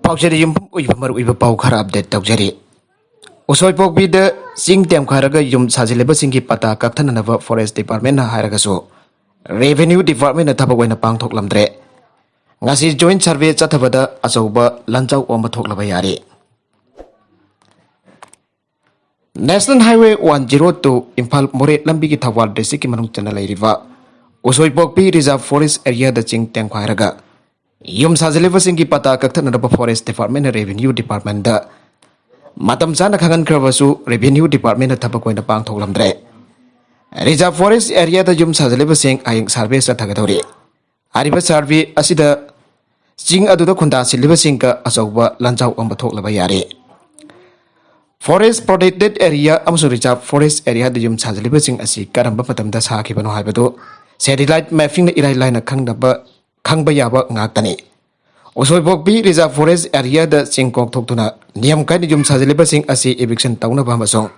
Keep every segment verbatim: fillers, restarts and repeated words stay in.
ꯄꯥꯎꯆꯦꯗ ꯌꯨꯝꯐꯝ ꯑꯣꯏꯕ ꯃꯔꯨꯑꯣꯏꯕ ꯄꯥꯎ ꯈꯔ ꯑꯞꯗꯦꯠ ꯇꯧꯖꯔꯤ꯫ ꯎꯁꯣꯏꯄꯣꯛꯄꯤꯗ ꯆꯤꯡ ꯇꯦꯝꯈꯥꯏꯔꯒ ꯌꯨꯝ ꯁꯥꯖꯤꯜꯂꯤꯕꯁꯤꯡꯒꯤ ꯄꯇꯥ ꯀꯛꯊꯠꯅꯅꯕ ꯐꯣꯔꯦꯁ ꯗꯤꯄꯥꯔꯠꯃꯦꯟꯅ ꯍꯥꯏꯔꯒꯁꯨ, ꯔꯦꯚꯦꯅ꯭ꯌꯨ ꯗꯤꯄꯥꯔꯠꯃꯦꯟꯅ ꯊꯕꯛ ꯑꯣꯏꯅ ꯄꯥꯡꯊꯣꯛꯂꯝꯗ꯭ꯔꯦ꯫ ꯉꯁꯤ ꯖꯣꯏꯟ ꯁꯔꯚꯦ ꯆꯠꯊꯕꯗ ꯑꯆꯧꯕ ꯂꯥꯟꯖꯥꯎ ꯑꯃ ꯊꯣꯛꯂꯕ ꯌꯥꯔꯦ꯫ National highway one zero two Imphal ꯃꯣꯔꯦ ꯂꯝꯕꯤꯒꯤ ꯊꯧꯕꯥꯜ ꯗꯤꯁꯇ꯭ꯔꯤꯛꯀꯤ ꯃꯅꯨꯡ ꯆꯟꯅ ꯂꯩꯔꯤꯕ ꯎꯁꯣꯏꯄꯣꯛꯄꯤ ꯔꯤꯖꯥꯔꯚ ꯐꯣꯔꯦꯁ ꯑꯦꯔꯤꯌꯥꯗ ꯆꯤꯡ ꯇꯦꯝꯈꯥꯏꯔꯒ ꯌꯨꯝ ꯁꯥꯖꯤꯜꯂꯤꯕꯁꯤꯡꯒꯤ ꯄꯇꯥ ꯀꯛꯊꯠꯅꯅꯕ ꯐꯣꯔꯦꯁ ꯗꯤꯄꯥꯔꯠꯃꯦꯟꯅ ꯔꯦꯚꯦꯅ꯭ꯌꯨ ꯗꯤꯄꯥꯔꯠꯃꯦꯟꯗ ꯃꯇꯝ ꯆꯥꯅ ꯈꯪꯍꯟꯈ꯭ꯔꯕꯁꯨ, ꯔꯦꯚꯦꯅ꯭ꯌꯨ ꯗꯤꯄꯥꯔꯠꯃꯦꯟꯅ ꯊꯕꯛ ꯑꯣꯏꯅ ꯄꯥꯡꯊꯣꯛꯂꯝꯗ꯭ꯔꯦ꯫ ꯔꯤꯖꯥꯔꯚ ꯐꯣꯔꯦꯁ ꯑꯦꯔꯤꯌꯥꯗ ꯌꯨꯝ ꯁꯥꯖꯤꯜꯂꯤꯕꯁꯤꯡ ꯍꯌꯦꯡ ꯁꯔꯚꯦ ꯆꯠꯊꯒꯗꯧꯔꯤ꯫ ꯍꯥꯏꯔꯤꯕ ꯁꯔꯚꯦ ꯑꯁꯤꯗ ꯆꯤꯡ ꯑꯗꯨꯗ ꯈꯨꯟꯗꯥ ꯁꯤꯜꯂꯤꯕꯁꯤꯡꯒ ꯑꯆꯧꯕ ꯂꯥꯟꯖꯥꯎ ꯑꯃ ꯊꯣꯛꯂꯕ ꯌꯥꯔꯦ꯫ ꯐꯣꯔꯦꯁ ꯄ꯭ꯔꯣꯇꯦꯛꯇꯦꯗ ꯑꯦꯔꯤꯌꯥ ꯑꯃꯁꯨꯡ ꯔꯤꯖꯥꯔꯚ ꯐꯣꯔꯦꯁ ꯑꯦꯔꯤꯌꯥꯗ ꯌꯨꯝ ꯁꯥꯖꯤꯜꯂꯤꯕꯁꯤꯡ ꯑꯁꯤ ꯀꯔꯝꯕ ꯃꯇꯝꯗ ꯁꯥꯈꯤꯕꯅꯣ ꯍꯥꯏꯕꯗꯨ ꯁꯦꯇꯤꯂꯥꯏꯠ ꯃꯦꯞꯄꯤꯡꯅ ꯏꯔꯥꯏ ꯂꯥꯏꯅ ꯈꯪꯅꯕ, ꯈꯪꯕ ꯌꯥꯕ ꯉꯥꯛꯇꯅꯤ꯫ ꯎꯁꯣꯏꯄꯣꯛꯄꯤ ꯔꯤꯖꯥꯔꯚ ꯐꯣꯔꯦꯁ ꯑꯦꯔꯤꯌꯥꯗ ꯆꯤꯡ ꯀꯣꯛꯊꯣꯛꯇꯨꯅ ꯅꯤꯌꯝ ꯀꯥꯏꯅ ꯌꯨꯝ ꯁꯥꯖꯤꯜꯂꯤꯕꯁꯤꯡ ꯑꯁꯤ ꯏꯚꯤꯛꯁꯟ ꯇꯧꯅꯕ ꯑꯃꯁꯨꯡ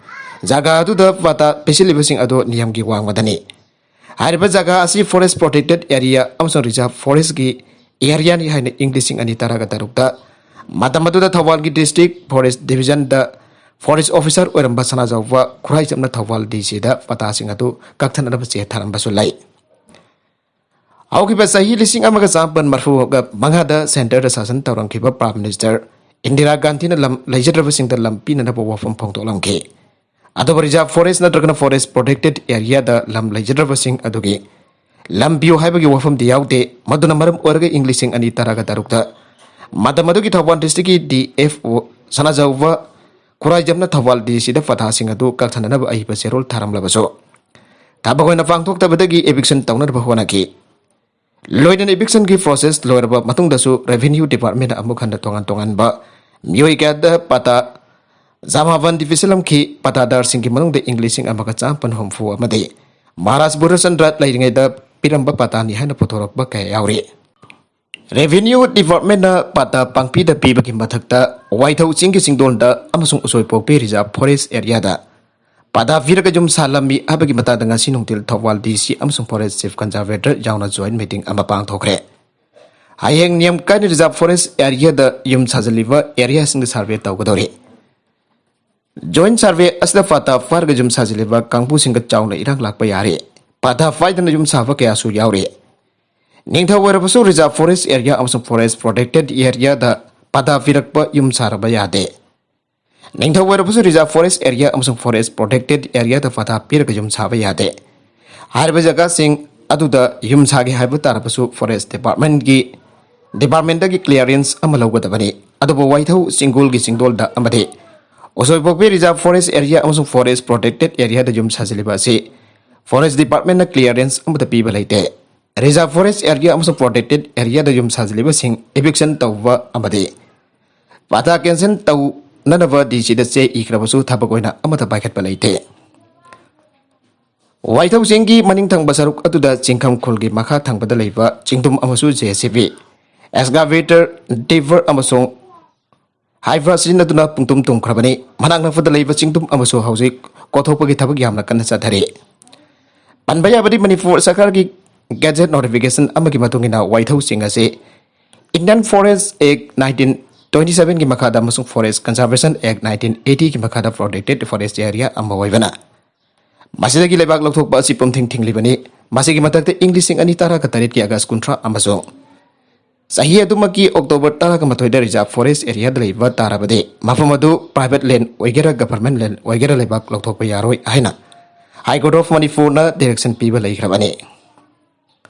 ꯖꯒꯥ ꯑꯗꯨꯗ ꯄꯇꯥ ꯄꯤꯁꯤꯜꯂꯤꯕꯁꯤꯡ ꯑꯗꯨ ꯅꯤꯌꯝꯒꯤ ꯋꯥꯡꯃꯗꯅꯤ꯫ ꯍꯥꯏꯔꯤꯕ ꯖꯒꯥ ꯑꯁꯤ ꯐꯣꯔꯦꯁ ꯄ꯭ꯔꯣꯇꯦꯛꯇꯦꯗ ꯑꯦꯔꯤꯌꯥ ꯑꯃꯁꯨꯡ ꯔꯤꯖꯥꯔꯚ ꯐꯣꯔꯦꯁꯀꯤ ꯑꯦꯔꯤꯌꯥꯅꯤ ꯍꯥꯏꯅ ꯏꯪ ꯂꯤꯁꯤꯡ ꯑꯅꯤ ꯇꯔꯥꯒ ꯇꯔꯨꯛꯇ ꯃꯇꯝ ꯑꯗꯨꯗ ꯊꯧꯕꯥꯜꯒꯤ ꯗꯤꯁꯇ꯭ꯔꯤꯛ ꯐꯣꯔꯦꯁ ꯗꯤꯚꯤꯖꯟꯗ ꯐꯣꯔꯦꯁ ꯑꯣꯐꯤꯁꯥꯔ ꯑꯣꯏꯔꯝꯕ ꯁꯅꯥꯖꯥꯎꯕ ꯈꯨꯔꯥꯏꯖꯝꯅ ꯊꯧꯕꯥꯜ ꯗꯤ ꯁꯤꯗ ꯄꯇꯥꯁꯤꯡ ꯑꯗꯨ ꯀꯛꯊꯠꯅꯅꯕ ꯆꯦ ꯊꯥꯔꯝꯕꯁꯨ ꯂꯩ꯫ ꯍꯧꯈꯤꯕ ꯆꯍꯤ ꯂꯤꯁꯤꯡ ꯑꯃꯒ ꯆꯥꯃꯥꯄꯟ ꯃꯔꯐꯨ ꯃꯉꯥꯗ ꯁꯦꯟꯇꯔꯗ ꯁꯥꯁꯟ ꯇꯧꯔꯝꯈꯤꯕ ꯄ꯭ꯔꯥꯏꯝ ꯃꯤꯅꯤꯁꯇꯔ ꯏꯟꯗꯤꯔꯥ ꯒꯥꯟꯙꯤꯅ ꯂꯝ ꯂꯩꯖꯗ꯭ꯔꯕꯁꯤꯡꯗ ꯂꯝ ꯄꯤꯅꯅꯕ ꯋꯥꯐꯝ ꯐꯣꯡꯗꯣꯛꯂꯝꯈꯤ꯫ ꯑꯗꯨꯕꯨ ꯔꯤꯖꯥꯔꯚ ꯐꯣꯔꯦꯁ ꯅꯠꯇ꯭ꯔꯒꯅ ꯐꯣꯔꯦꯁ ꯄ꯭ꯔꯣꯇꯦꯛꯇꯦꯗ ꯑꯦꯔꯤꯌꯥꯗ ꯂꯝ ꯂꯩꯖꯗ꯭ꯔꯕꯁꯤꯡ ꯑꯗꯨꯒꯤ ꯂꯝ ꯄꯤꯌꯨ ꯍꯥꯏꯕꯒꯤ ꯋꯥꯐꯝꯗꯤ ꯌꯥꯎꯗꯦ꯫ ꯃꯗꯨꯅ ꯃꯔꯝ ꯑꯣꯏꯔꯒ ꯏꯪ ꯂꯤꯁꯤꯡ ꯑꯅꯤ ꯇꯔꯥꯒ ꯇꯔꯨꯛꯇ ꯃꯇꯝ ꯑꯗꯨꯒꯤ ꯊꯧꯕꯥꯜ ꯗꯤꯁꯇ꯭ꯔꯤꯛꯀꯤ ꯗꯤ ꯑꯦꯐ ꯑꯣ ꯁꯅꯥꯖꯥꯎꯕ ꯈꯨꯔꯥꯏꯖꯝꯅ ꯊꯧꯕꯥꯜ ꯗꯤ ꯁꯤꯗ ꯄꯇꯥꯁꯤꯡ ꯑꯗꯨ ꯀꯛꯊꯅꯅꯕ ꯑꯏꯕ ꯆꯦꯔꯣꯜ ꯊꯥꯔꯝꯂꯕꯁꯨ, ꯊꯕꯛ ꯑꯣꯏꯅ ꯄꯥꯡꯊꯣꯛꯇꯕꯗꯒꯤ ꯏꯚꯤꯛꯁꯟ ꯇꯧꯅꯅꯕ ꯍꯣꯠꯅꯈꯤ꯫ ꯂꯣꯏꯅꯅ ꯏꯚꯤꯛꯁꯟꯒꯤ ꯄ꯭ꯔꯣꯁꯦꯁ ꯂꯣꯏꯔꯕ ꯃꯇꯨꯡꯗꯁꯨ ꯔꯦꯚꯦꯅ꯭ꯌꯨ ꯗꯤꯄꯥꯔꯠꯃꯦꯟꯅ ꯑꯃꯨꯛ ꯍꯟꯅ ꯇꯣꯉꯥꯟ ꯇꯣꯉꯥꯟꯕ ꯃꯤꯑꯣꯏ ꯀꯌꯥꯗ ꯄꯇꯥ ꯖꯃꯥꯕꯟꯗꯤ ꯄꯤꯁꯤꯜꯂꯝꯈꯤ꯫ ꯄꯇꯥꯗꯥꯔꯁꯤꯡꯒꯤ ꯃꯅꯨꯡꯗ ꯏꯪ ꯂꯤꯁꯤꯡ ꯑꯃꯒ ꯆꯥꯃꯥꯄꯟ ꯍꯨꯝꯐꯨ ꯑꯃꯗꯤ ꯃꯍꯥꯔꯥꯖ ꯕꯨꯙꯆꯟꯗ꯭ꯔ ꯂꯩꯔꯤꯉꯩꯗ ꯄꯤꯔꯝꯕ ꯄꯇꯥꯅꯤ ꯍꯥꯏꯅ ꯄꯨꯊꯣꯔꯛꯄ ꯀꯌꯥ ꯌꯥꯎꯔꯤ꯫ ꯔꯦꯚꯦꯅ꯭ꯌꯨ ꯗꯤꯄꯥꯔꯠꯃꯦꯟꯅ ꯄꯇꯥ ꯄꯥꯡꯄꯤꯗ ꯄꯤꯕꯒꯤ ꯃꯊꯛꯇ ꯋꯥꯏꯊꯧ ꯆꯤꯡꯒꯤ ꯆꯤꯡꯗꯣꯟꯗ ꯑꯃꯁꯨꯡ ꯎꯁꯣꯏꯄꯣꯛꯄꯤ ꯔꯤꯖꯥꯔꯚ ꯐꯣꯔꯦꯁ ꯑꯦꯔꯤꯌꯥꯗ ꯄꯇꯥ ꯄꯤꯔꯒ ꯌꯨꯝ ꯁꯥꯍꯜꯂꯝꯃꯤ ꯍꯥꯏꯕꯒꯤ ꯃꯇꯥꯡꯗ ꯉꯁꯤ ꯅꯨꯡꯊꯤꯜ ꯊꯧꯕꯥꯜ ꯗꯤ ꯁꯤ ꯑꯃꯁꯨꯡ ꯐꯣꯔꯦꯁ ꯆꯤꯐ ꯀꯟꯖꯥꯔꯚꯦꯇꯔ ꯌꯥꯎꯅ ꯖꯣꯏꯟ ꯃꯤꯇꯤꯡ ꯑꯃ ꯄꯥꯡꯊꯣꯛꯈ꯭ꯔꯦ꯫ ꯍꯌꯦꯡ ꯅꯤꯌꯝ ꯀꯥꯏꯅ ꯔꯤꯖꯥꯔꯚ ꯐꯣꯔꯦꯁ ꯑꯦꯔꯤꯌꯥꯗ ꯌꯨꯝ ꯁꯥꯖꯤꯜꯂꯤꯕ ꯑꯦꯔꯤꯌꯥꯁꯤꯡꯗ ꯁꯔꯚꯦ ꯇꯧꯒꯗꯧꯔꯤ꯫ ꯖꯣꯏꯟꯠ ꯁꯔꯚꯦ ꯑꯁꯤꯗ ꯄꯥꯇꯥ ꯄꯥꯏꯔꯒ ꯌꯨꯝ ꯁꯥꯖꯤꯜꯂꯤꯕ ꯀꯥꯡꯕꯨꯁꯤꯡꯒ ꯆꯥꯎꯅ ꯏꯔꯥꯡ ꯂꯥꯛꯄ ꯌꯥꯔꯦ꯫ ꯄꯥꯇꯥ ꯄꯥꯏꯗꯅ ꯌꯨꯝ ꯁꯥꯕ ꯀꯌꯥꯁꯨ ꯌꯥꯎꯔꯤ꯫ ꯅꯤꯡꯊꯧ ꯑꯣꯏꯔꯕꯁꯨ ꯔꯤꯖꯥꯔꯚ ꯐꯣꯔꯦꯁ ꯑꯦꯔꯤꯌꯥ ꯑꯃꯁꯨꯡ ꯐꯣꯔꯦꯁ ꯄ꯭ꯔꯣꯇꯦꯛꯇꯦꯗ ꯑꯦꯔꯤꯌꯥꯗ ꯄꯥꯇꯥ ꯄꯤꯔꯛꯄ ꯌꯨꯝ ꯁꯥꯔꯕ ꯌꯥꯗꯦ꯫ ꯅꯤꯡꯊꯧ ꯑꯣꯏꯔꯕꯁꯨ ꯔꯤꯖꯥꯔꯚ ꯐꯣꯔꯦꯁ ꯑꯦꯔꯤꯌꯥ ꯑꯃꯁꯨꯡ ꯐꯣꯔꯦꯁ ꯄ꯭ꯔꯣꯇꯦꯛꯇꯦꯗ ꯑꯦꯔꯤꯌꯥꯗ ꯄꯥꯇꯥ ꯄꯤꯔꯒ ꯌꯨꯝ ꯁꯥꯕ ꯌꯥꯗꯦ꯫ ꯍꯥꯏꯔꯤꯕ ꯖꯒꯥꯁꯤꯡ ꯑꯗꯨꯗ ꯌꯨꯝ ꯁꯥꯒꯦ ꯍꯥꯏꯕ ꯇꯥꯔꯕꯁꯨ ꯐꯣꯔꯦꯁ ꯗꯤꯄꯥꯔꯠꯃꯦꯟꯒꯤ ꯗꯤꯄꯥꯔꯠꯃꯦꯟꯗꯒꯤ ꯀ꯭ꯂꯤꯌꯥꯔꯦꯟꯁ ꯑꯃ ꯂꯧꯒꯗꯕꯅꯤ꯫ ꯑꯗꯨꯕꯨ ꯋꯥꯏꯊꯧ ꯆꯤꯡꯒꯣꯜꯒꯤ ꯆꯤꯡꯗꯣꯜꯗ ꯑꯃꯗꯤ ꯎꯁꯣꯏꯄꯣꯛꯄꯤ ꯔꯤꯖꯥꯔꯚ ꯐꯣꯔꯦꯁ ꯑꯦꯔꯤꯌꯥ ꯑꯃꯁꯨꯡ ꯐꯣꯔꯦꯁ ꯄ꯭ꯔꯣꯇꯦꯛꯇꯦꯗ ꯑꯦꯔꯤꯌꯥꯗ ꯌꯨꯝ ꯁꯥꯖꯤꯜꯂꯤꯕ ꯑꯁꯤ ꯐꯣꯔꯦꯁ ꯗꯤꯄꯥꯔꯠꯃꯦꯟꯅ ꯀ꯭ꯂꯤꯌꯥꯔꯦꯟꯁ ꯑꯃꯠꯇ ꯄꯤꯕ ꯂꯩꯇꯦ꯫ ꯔꯤꯖꯥꯔꯚ ꯐꯣꯔꯦꯁ ꯑꯦꯔꯤꯌꯥ ꯑꯃꯁꯨꯡ ꯄ꯭ꯔꯣꯇꯦꯛꯇꯦꯗ ꯑꯦꯔꯤꯌꯥꯗ ꯌꯨꯝ ꯁꯥꯖꯤꯜꯂꯤꯕꯁꯤꯡ ꯏꯚꯤꯛꯁꯟ ꯇꯧꯕ ꯑꯃꯗꯤ ꯄꯥꯇꯥ ꯀꯦꯟꯁꯦꯜ ꯇꯧꯅꯅꯕ ꯗꯤ ꯁꯤꯗ ꯆꯦ ꯏꯈ꯭ꯔꯕꯁꯨ ꯊꯕꯛ ꯑꯣꯏꯅ ꯑꯃꯠꯇ ꯄꯥꯏꯈꯠꯄ ꯂꯩꯇꯦ꯫ ꯋꯥꯏꯊꯧ ꯆꯤꯡꯒꯤ ꯃꯅꯤꯡ ꯊꯪꯕ ꯁꯔꯨꯛ ꯑꯗꯨꯗ ꯆꯤꯡꯈꯝ ꯈꯨꯜꯒꯤ ꯃꯈꯥ ꯊꯪꯕꯗ ꯂꯩꯕ ꯆꯤꯡꯗꯨꯝ ꯑꯃꯁꯨ ꯖꯦ ꯁꯤ ꯕꯤ, ꯑꯦꯛꯁꯀꯥꯚꯦꯇꯔ, ꯗꯤꯚꯔ ꯑꯃꯁꯨꯡ ꯍꯥꯏꯚꯔ ꯁꯤꯖꯤꯟꯅꯗꯨꯅ ꯄꯨꯡꯇꯨꯝ ꯇꯨꯝꯈ꯭ꯔꯕꯅꯤ꯫ ꯃꯅꯥꯛ ꯅꯛꯄꯗ ꯂꯩꯕ ꯆꯤꯡꯗꯨꯝ ꯑꯃꯁꯨ ꯍꯧꯖꯤꯛ ꯀꯣꯊꯣꯛꯄꯒꯤ ꯊꯕꯛ ꯌꯥꯝꯅ ꯀꯟꯅ ꯆꯠꯊꯔꯤ꯫ ꯄꯟꯕ ꯌꯥꯕꯗꯤ ꯃꯅꯤꯄꯨꯔ ꯁꯔꯀꯥꯔꯒꯤ ꯒꯦꯖꯦꯠ ꯅꯣꯇꯤꯐꯤꯀꯦꯁꯟ ꯑꯃꯒꯤ ꯃꯇꯨꯡ ꯏꯟꯅ ꯋꯥꯏꯊꯧ ꯆꯤꯡ ꯑꯁꯤ Indian Forest Act nineteen twenty seven ꯒꯤ ꯃꯈꯥꯗ ꯑꯃꯁꯨꯡ Forest Conservation Act nineteen eighty ꯒꯤ ꯃꯈꯥꯗ ꯄ꯭ꯔꯣꯇꯦꯛꯇꯦꯗ ꯐꯣꯔꯦꯁ ꯑꯦꯔꯤꯌꯥ ꯑꯃ ꯑꯣꯏꯕꯅ ꯃꯁꯤꯗꯒꯤ ꯂꯩꯕꯥꯛ ꯂꯧꯊꯣꯛꯄ ꯑꯁꯤ ꯄꯨꯝꯊꯤꯡ ꯊꯤꯡꯂꯤꯕꯅꯤ꯫ ꯃꯁꯤꯒꯤ ꯃꯊꯛꯇ ꯏꯪ ꯂꯤꯁꯤꯡ ꯑꯅꯤ ꯇꯔꯥꯒ ꯇꯔꯦꯠꯀꯤ ꯑꯥꯒꯁ ꯀꯨꯟꯊ꯭ꯔꯥ ꯑꯃꯁꯨꯡ ꯆꯍꯤ ꯑꯗꯨꯃꯛꯀꯤ ꯑꯣꯛꯇꯣꯕꯔ ꯇꯔꯥꯒ ꯃꯥꯊꯣꯏꯗ ꯔꯤꯖꯥꯔꯚ ꯐꯣꯔꯦꯁ ꯑꯦꯔꯤꯌꯥꯗ ꯂꯩꯕ ꯇꯥꯔꯕꯗꯤ ꯃꯐꯝ ꯑꯗꯨ ꯄ꯭ꯔꯥꯏꯚꯦꯠ ꯂꯦꯟ ꯑꯣꯏꯒꯦꯔꯥ ꯒꯚꯔꯟꯃꯦꯟ ꯂꯦꯟ ꯑꯣꯏꯒꯦꯔꯥ ꯂꯩꯕꯥꯛ ꯂꯧꯊꯣꯛꯄ ꯌꯥꯔꯣꯏ ꯍꯥꯏꯅ High Court of ꯃꯅꯤꯄꯨꯔꯅ ꯗꯥꯏꯔꯦꯛꯁꯟ ꯄꯤꯕ ꯂꯩꯈ꯭ꯔꯕꯅꯤ꯫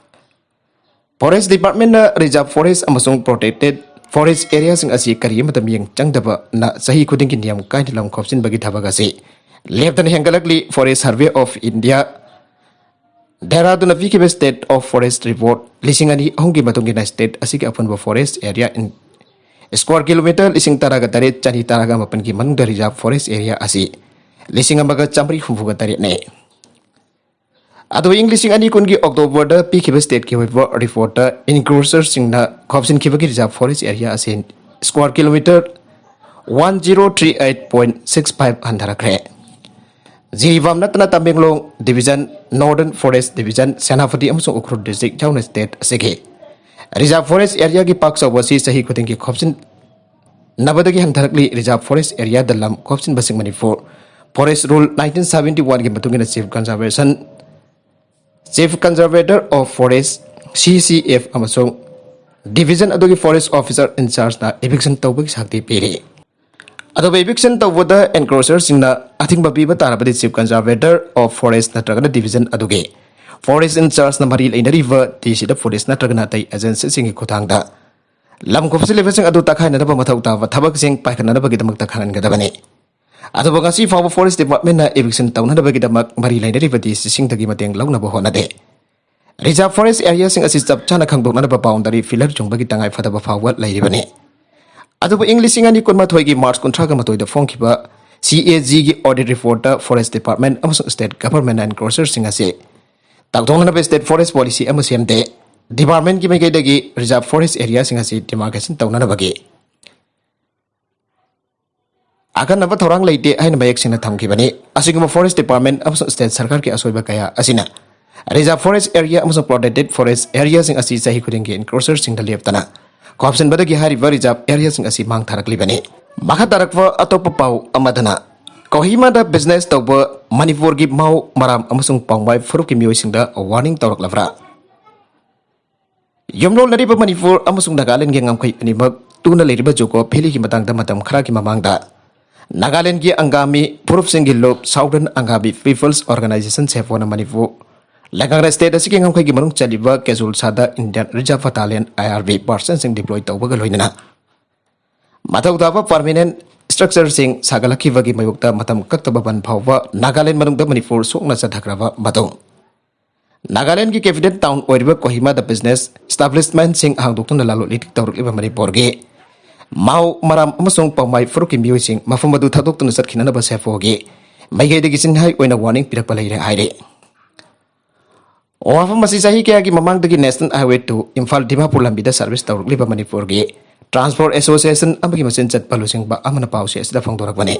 ꯐꯣꯔꯦꯁ ꯗꯤꯄꯥꯔꯠꯃꯦꯟꯅ ꯔꯤꯖꯥꯔꯚ ꯐꯣꯔꯦꯁ ꯑꯃꯁꯨꯡ ꯄ꯭ꯔꯣꯇꯦꯛꯇꯦꯗ ꯐꯣꯔꯦꯁ ꯑꯦꯔꯤꯌꯥꯁꯤꯡ ꯑꯁꯤ ꯀꯔꯤ ꯑꯃꯠꯇ ꯃꯤꯠꯌꯦꯡ ꯆꯪꯗꯕꯅ ꯆꯍꯤ ꯈꯨꯗꯤꯡꯒꯤ ꯅꯤꯌꯝ ꯀꯥꯏꯅ ꯂꯝ ꯈꯣꯞꯆꯤꯟꯕꯒꯤ ꯊꯕꯛ ꯑꯁꯤ ꯂꯦꯞꯇꯅ ꯍꯦꯟꯒꯠꯂꯛꯂꯤ꯫ Forest Survey of India ꯗꯦꯍꯔꯥꯗꯨꯟꯅ ꯄꯤꯈꯤꯕ State of Forest Report ꯂꯤꯁꯤꯡ ꯑꯅꯤ ꯑꯍꯨꯝꯒꯤ ꯃꯇꯨꯡ ꯏꯟꯅ ꯁ꯭ꯇꯦꯠ ꯑꯁꯤꯒꯤ ꯑꯄꯨꯟꯕ ꯐꯣꯔꯦꯁ ꯑꯦꯔꯤꯌꯥ ꯏꯟ ꯁ꯭ꯀ꯭ꯋꯥꯔ ꯀꯤꯂꯣꯃꯤꯇꯔ ꯂꯤꯁꯤꯡ ꯇꯔꯥꯒ ꯇꯔꯦꯠ ꯆꯅꯤ ꯇꯔꯥꯒ ꯃꯥꯄꯟꯒꯤ ꯃꯅꯨꯡꯗ ꯔꯤꯖꯥꯔꯚ ꯐꯣꯔꯦꯁ ꯑꯦꯔꯤꯌꯥ ꯑꯁꯤ ꯂꯤꯁꯤꯡ ꯑꯃꯒ ꯆꯥꯃꯔꯤ ꯍꯨꯝꯐꯨꯒ ꯇꯔꯦꯠꯅꯤ꯫ ꯑꯗꯨꯕꯨ ꯏꯪ ꯂꯤꯁꯤꯡ ꯑꯅꯤ ꯀꯨꯟꯒꯤ ꯑꯣꯛꯇꯣꯕꯔꯗ ꯄꯤꯈꯤꯕ ꯁ꯭ꯇꯦꯠꯀꯤ ꯑꯣꯏꯕ ꯔꯤꯄꯣꯔꯠꯇ ꯏꯟꯀ꯭ꯔꯣꯆꯔꯁꯤꯡꯅ ꯈꯣꯞꯆꯤꯟꯈꯤꯕꯒꯤ ꯔꯤꯖꯥꯔꯚ ꯐꯣꯔꯦꯁ ꯑꯦꯔꯤꯌꯥ ꯑꯁꯤ square kilometre one zero three eight point six five ꯍꯟꯊꯔꯛꯈ꯭ꯔꯦ꯫ ꯖꯤꯔꯤꯕꯥꯝ ꯅꯠꯇꯅ Tamenglong division, northern forest division, Senapati ꯑꯃꯁꯨꯡ ꯎꯈ꯭ꯔꯨꯜ ꯗꯤꯁꯇ꯭ꯔꯤꯛ ꯌꯥꯎꯅ ꯁ꯭ꯇꯦꯠ ꯑꯁꯤꯒꯤ Reserve Forest Area ꯒꯤ ꯄꯥꯛ ꯆꯥꯎꯕ ꯑꯁꯤ ꯆꯍꯤ ꯈꯨꯗꯤꯡꯒꯤ ꯈꯣꯞꯆꯤꯟꯅꯕꯗꯒꯤ ꯍꯟꯊꯔꯛꯂꯤ꯫ Reserve Forest Area ꯗ ꯂꯝ ꯈꯣꯞꯆꯤꯟꯕꯁꯤꯡ Manipur Forest Rule nineteen seventy one ꯒꯤ ꯃꯇꯨꯡ ꯏꯟꯅ Chief Conservation, Chief Conservator of Forest, C C F, ꯑꯃꯁꯨꯡ Division ꯑꯗꯨꯒꯤ Forest Officer in Charge ꯅ eviction ꯇꯧꯕꯒꯤ ꯁꯛꯇꯤ ꯄꯤꯔꯤ꯫ ꯑꯗꯨꯕꯨ eviction ꯇꯧꯕꯗ encroacher ꯁꯤꯡꯅ ꯑꯊꯤꯡꯕ ꯄꯤꯕ ꯇꯥꯔꯕꯗꯤ Chief Conservator of Forest ꯅꯠꯇ꯭ꯔꯒꯅ Division ꯑꯗꯨꯒꯤ Forest in Charge ꯅ ꯃꯔꯤ ꯂꯩꯅꯔꯤꯕ D C ꯗ police ꯅꯠꯇ꯭ꯔꯒꯅ ꯑꯇꯩ agency ꯁꯤꯡꯒꯤ ꯈꯨꯠꯊꯥꯡꯗ ꯂꯝ ꯈꯣꯞꯆꯤꯜꯂꯤꯕꯁꯤꯡ ꯑꯗꯨ ꯇꯛꯈꯥꯏꯅꯅꯕ ꯃꯊꯧ ꯇꯥꯕ ꯊꯕꯛꯁꯤꯡ ꯄꯥꯏꯈꯠꯅꯅꯕꯒꯤꯗꯃꯛꯇ ꯈꯪꯍꯟꯒꯗꯕꯅꯤ꯫ ꯑꯗꯨꯕꯨ ꯉꯁꯤ ꯐꯥꯎꯕ Forest Department ꯅ eviction ꯇꯧꯅꯅꯕꯒꯤꯗꯃꯛ ꯃꯔꯤ ꯂꯩꯅꯔꯤꯕ D C ꯁꯤꯡꯗꯒꯤ ꯃꯇꯦꯡ ꯂꯧꯅꯕ ꯍꯣꯠꯅꯗꯦ꯫ Reserve Forest Area ꯁꯤꯡ ꯑꯁꯤ ꯆꯞ ꯆꯥꯅ ꯈꯪꯗꯣꯛꯅꯅꯕ boundary filler ꯆꯨꯝꯕꯒꯤ ꯇꯉꯥꯏ ꯐꯗꯕ ꯐꯥꯎꯕ ꯂꯩꯔꯤꯕꯅꯤ꯫ ꯑꯗꯨꯕꯨ ꯏꯪ ꯂꯤꯁꯤꯡ ꯑꯅꯤ ꯀꯨꯟꯃꯥꯊꯣꯏꯒꯤ March ꯀꯨꯟꯊ꯭ꯔꯥꯒ ꯃꯥꯊꯣꯏꯗ ꯐꯣꯡꯈꯤꯕ C A G ꯒꯤ audit report ꯇ Forest Department ꯑꯃꯁꯨꯡ State Government ꯅ encroacher ꯁꯤꯡ ꯑꯁꯤ ꯇꯥꯛꯊꯣꯛꯅꯅꯕ State Forest Policy ꯑꯃ ꯁꯦꯝꯗꯦ꯫ Department ꯀꯤ ꯃꯥꯏꯀꯩꯗꯒꯤ Reserve Forest Area ꯁꯤꯡ ꯑꯁꯤ demarcation ꯇꯧꯅꯅꯕꯒꯤ ꯑꯈꯟꯅꯕ ꯊꯧꯔꯥꯡ ꯂꯩꯇꯦ ꯍꯥꯏꯅ ꯃꯌꯦꯛ ꯁꯦꯡꯅ ꯊꯝꯈꯤꯕꯅꯤ꯫ ꯑꯁꯤꯒꯨꯝꯕ Forest Department ꯑꯃꯁꯨꯡ State ꯁꯔꯀꯥꯔꯒꯤ ꯑꯁꯣꯏꯕ ꯀꯌꯥ ꯑꯁꯤꯅ Reserve Forest Area ꯑꯃꯁꯨꯡ Protected Forest Area ꯁꯤꯡ ꯑꯁꯤ ꯆꯍꯤ ꯈꯨꯗꯤꯡꯒꯤ encroacher ꯁꯤꯡꯗ ꯂꯦꯞꯇꯅ ꯈꯣꯞꯆꯤꯟꯕꯗꯒꯤ ꯍꯥꯏꯔꯤꯕ Reserve Area ꯁꯤꯡ ꯑꯁꯤ ꯃꯥꯡꯊꯔꯛꯂꯤꯕꯅꯤ꯫ ꯃꯈꯥ ꯇꯥꯔꯛꯄ ꯑꯇꯣꯞꯄ ꯄꯥꯎ ꯑꯃꯗꯅ, ꯀꯣꯍꯤꯃꯥꯗ business ꯇꯧꯕ ꯃꯅꯤꯄꯨꯔꯒꯤ ꯃꯥꯎ, ꯃꯔꯥꯝ ꯑꯃꯁꯨꯡ ꯄꯥꯎꯃꯥꯏ ꯐꯨꯔꯨꯞꯀꯤ ꯃꯤꯑꯣꯏꯁꯤꯡꯗ warning ꯇꯧꯔꯛꯂꯕ꯭ꯔꯥ? ꯌꯨꯝꯂꯣꯟꯅꯔꯤꯕ ꯃꯅꯤꯄꯨꯔ ꯑꯃꯁꯨꯡ ꯅꯥꯒꯥꯂꯦꯟꯒꯤ ꯉꯝꯈꯩ ꯑꯅꯤꯃꯛ ꯇꯨꯅ ꯂꯩꯔꯤꯕ ꯖꯨꯀꯣ ꯚꯦꯂꯤꯒꯤ ꯃꯇꯥꯡꯗ ꯃꯇꯝ ꯈꯔꯒꯤ ꯃꯃꯥꯡꯗ ꯅꯥꯒꯥꯂꯦꯟꯒꯤ ꯑꯪꯒꯥꯃꯤ ꯐꯨꯔꯨꯞꯁꯤꯡꯒꯤ ꯂꯨꯞ Southern Angami People's Organization, ꯁꯦꯐꯣꯅ Manipur ꯂꯩꯉꯥꯛꯅ state ꯑꯁꯤꯒꯤ ꯉꯝꯈꯩꯒꯤ ꯃꯅꯨꯡ ꯆꯜꯂꯤꯕ ꯀꯦꯖꯨꯜꯁꯥꯗ Indian Reserve Battalion, I R B, personnel ꯁꯤꯡ deploy ꯇꯧꯕꯒ ꯂꯣꯏꯅꯅ ꯃꯊꯧ ꯇꯥꯕ permanent structure ꯁꯤꯡ ꯁꯥꯒꯠꯂꯛꯈꯤꯕꯒꯤ ꯃꯥꯌꯣꯛꯇ ꯃꯇꯝ ꯀꯛꯇꯕ ꯕꯟ ꯐꯥꯎꯕ ꯅꯥꯒꯥꯂꯦꯟ ꯃꯅꯨꯡꯗ ꯃꯅꯤꯄꯨꯔ ꯁꯣꯛꯅ ꯆꯠꯊꯈ꯭ꯔꯕ ꯃꯇꯨꯡ, ꯅꯥꯒꯥꯂꯦꯟꯒꯤ capital town ꯑꯣꯏꯔꯤꯕ ꯀꯣꯍꯤꯃꯥꯗ business establishment ꯁꯤꯡ ꯍꯥꯡꯗꯣꯛꯇꯨꯅ ꯂꯂꯣꯟ ꯏꯇꯤꯛ ꯇꯧꯔꯛꯂꯤꯕ ꯃꯅꯤꯄꯨꯔꯒꯤ ꯃꯥꯎ, ꯃꯔꯥꯝ ꯑꯃꯁꯨꯡ ꯄꯥꯎꯃꯥꯏ ꯐꯨꯔꯨꯞꯀꯤ ꯃꯤꯑꯣꯏꯁꯤꯡ ꯃꯐꯝ ꯑꯗꯨ ꯊꯥꯗꯣꯛꯇꯨꯅ ꯆꯠꯈꯤꯅꯅꯕ ꯁꯦꯐꯣꯒꯤ ꯃꯥꯏꯀꯩꯗꯒꯤ ꯆꯤꯟꯍꯥꯏ ꯑꯣꯏꯅ warning ꯄꯤꯔꯛꯄ ꯂꯩꯔꯦ ꯍꯥꯏꯔꯤ꯫ ꯋꯥꯐꯝ ꯑꯁꯤ ꯆꯍꯤ ꯀꯌꯥꯒꯤ ꯃꯃꯥꯡꯗꯒꯤ National Highway two Imphal Dimapur ꯂꯝꯕꯤꯗ service ꯇꯧꯔꯛꯂꯤꯕ ꯃꯅꯤꯄꯨꯔꯒꯤ Transport Association ꯑꯃꯒꯤ ꯃꯆꯤꯟ ꯆꯠꯄ ꯂꯨꯆꯤꯡꯕ ꯑꯃꯅ ꯄꯥꯎꯆꯦ ꯑꯁꯤꯗ ꯐꯣꯡꯗꯣꯔꯛꯄꯅꯤ꯫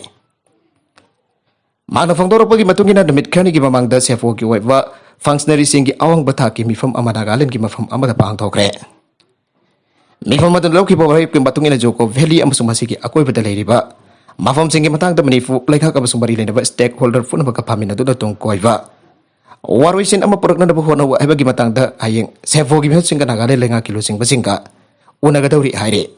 ꯃꯍꯥꯛꯅ ꯐꯣꯡꯗꯣꯔꯛꯄꯒꯤ ꯃꯇꯨꯡ ꯏꯟꯅ, ꯅꯨꯃꯤꯠ ꯈꯔꯅꯤꯒꯤ ꯃꯃꯥꯡꯗ ꯁꯦꯐꯣꯒꯤ ꯑꯣꯏꯕ functionary ꯁꯤꯡꯒꯤ ꯑꯋꯥꯡꯕ ꯊꯥꯛꯀꯤ ꯃꯤꯐꯝ ꯑꯃ ꯅꯥꯒꯥꯂꯦꯟꯒꯤ ꯃꯐꯝ ꯑꯃꯗ ꯄꯥꯡꯊꯣꯛꯈ꯭ꯔꯦ꯫ ꯃꯤꯐꯝ ꯑꯗꯨꯅ ꯂꯧꯈꯤꯕ ꯋꯥꯔꯦꯞꯀꯤ ꯃꯇꯨꯡ ꯏꯟꯅ ꯖꯣꯀꯣ ꯚꯦꯂꯤ ꯑꯃꯁꯨꯡ ꯃꯁꯤꯒꯤ ꯑꯀꯣꯏꯕꯗ ꯂꯩꯔꯤꯕ ꯃꯐꯝꯁꯤꯡꯒꯤ ꯃꯇꯥꯡꯗ ꯃꯅꯤꯄꯨꯔ ꯂꯩꯉꯥꯛ ꯑꯃꯁꯨꯡ ꯃꯔꯤ ꯂꯩꯅꯕ stakeholder ꯄꯨꯝꯅꯃꯛꯀ ꯐꯝꯃꯤꯟꯅꯗꯨꯅ ꯇꯨꯡ ꯀꯣꯏꯕ ꯋꯥꯔꯣꯏꯁꯤꯟ ꯑꯃ ꯄꯨꯔꯛꯅꯅꯕ ꯍꯣꯠꯅꯧ ꯍꯥꯏꯕꯒꯤ ꯃꯇꯥꯡꯗ ꯍꯌꯦꯡ ꯁꯦꯐꯣꯒꯤ ꯃꯤꯍꯨꯠꯁꯤꯡꯒ ꯅꯥꯒꯥꯂꯦꯟ ꯂꯩꯉꯥꯛꯀꯤ ꯂꯨꯆꯤꯡꯕꯁꯤꯡꯒ ꯎꯅꯒꯗꯧꯔꯤ ꯍꯥꯏꯔꯤ꯫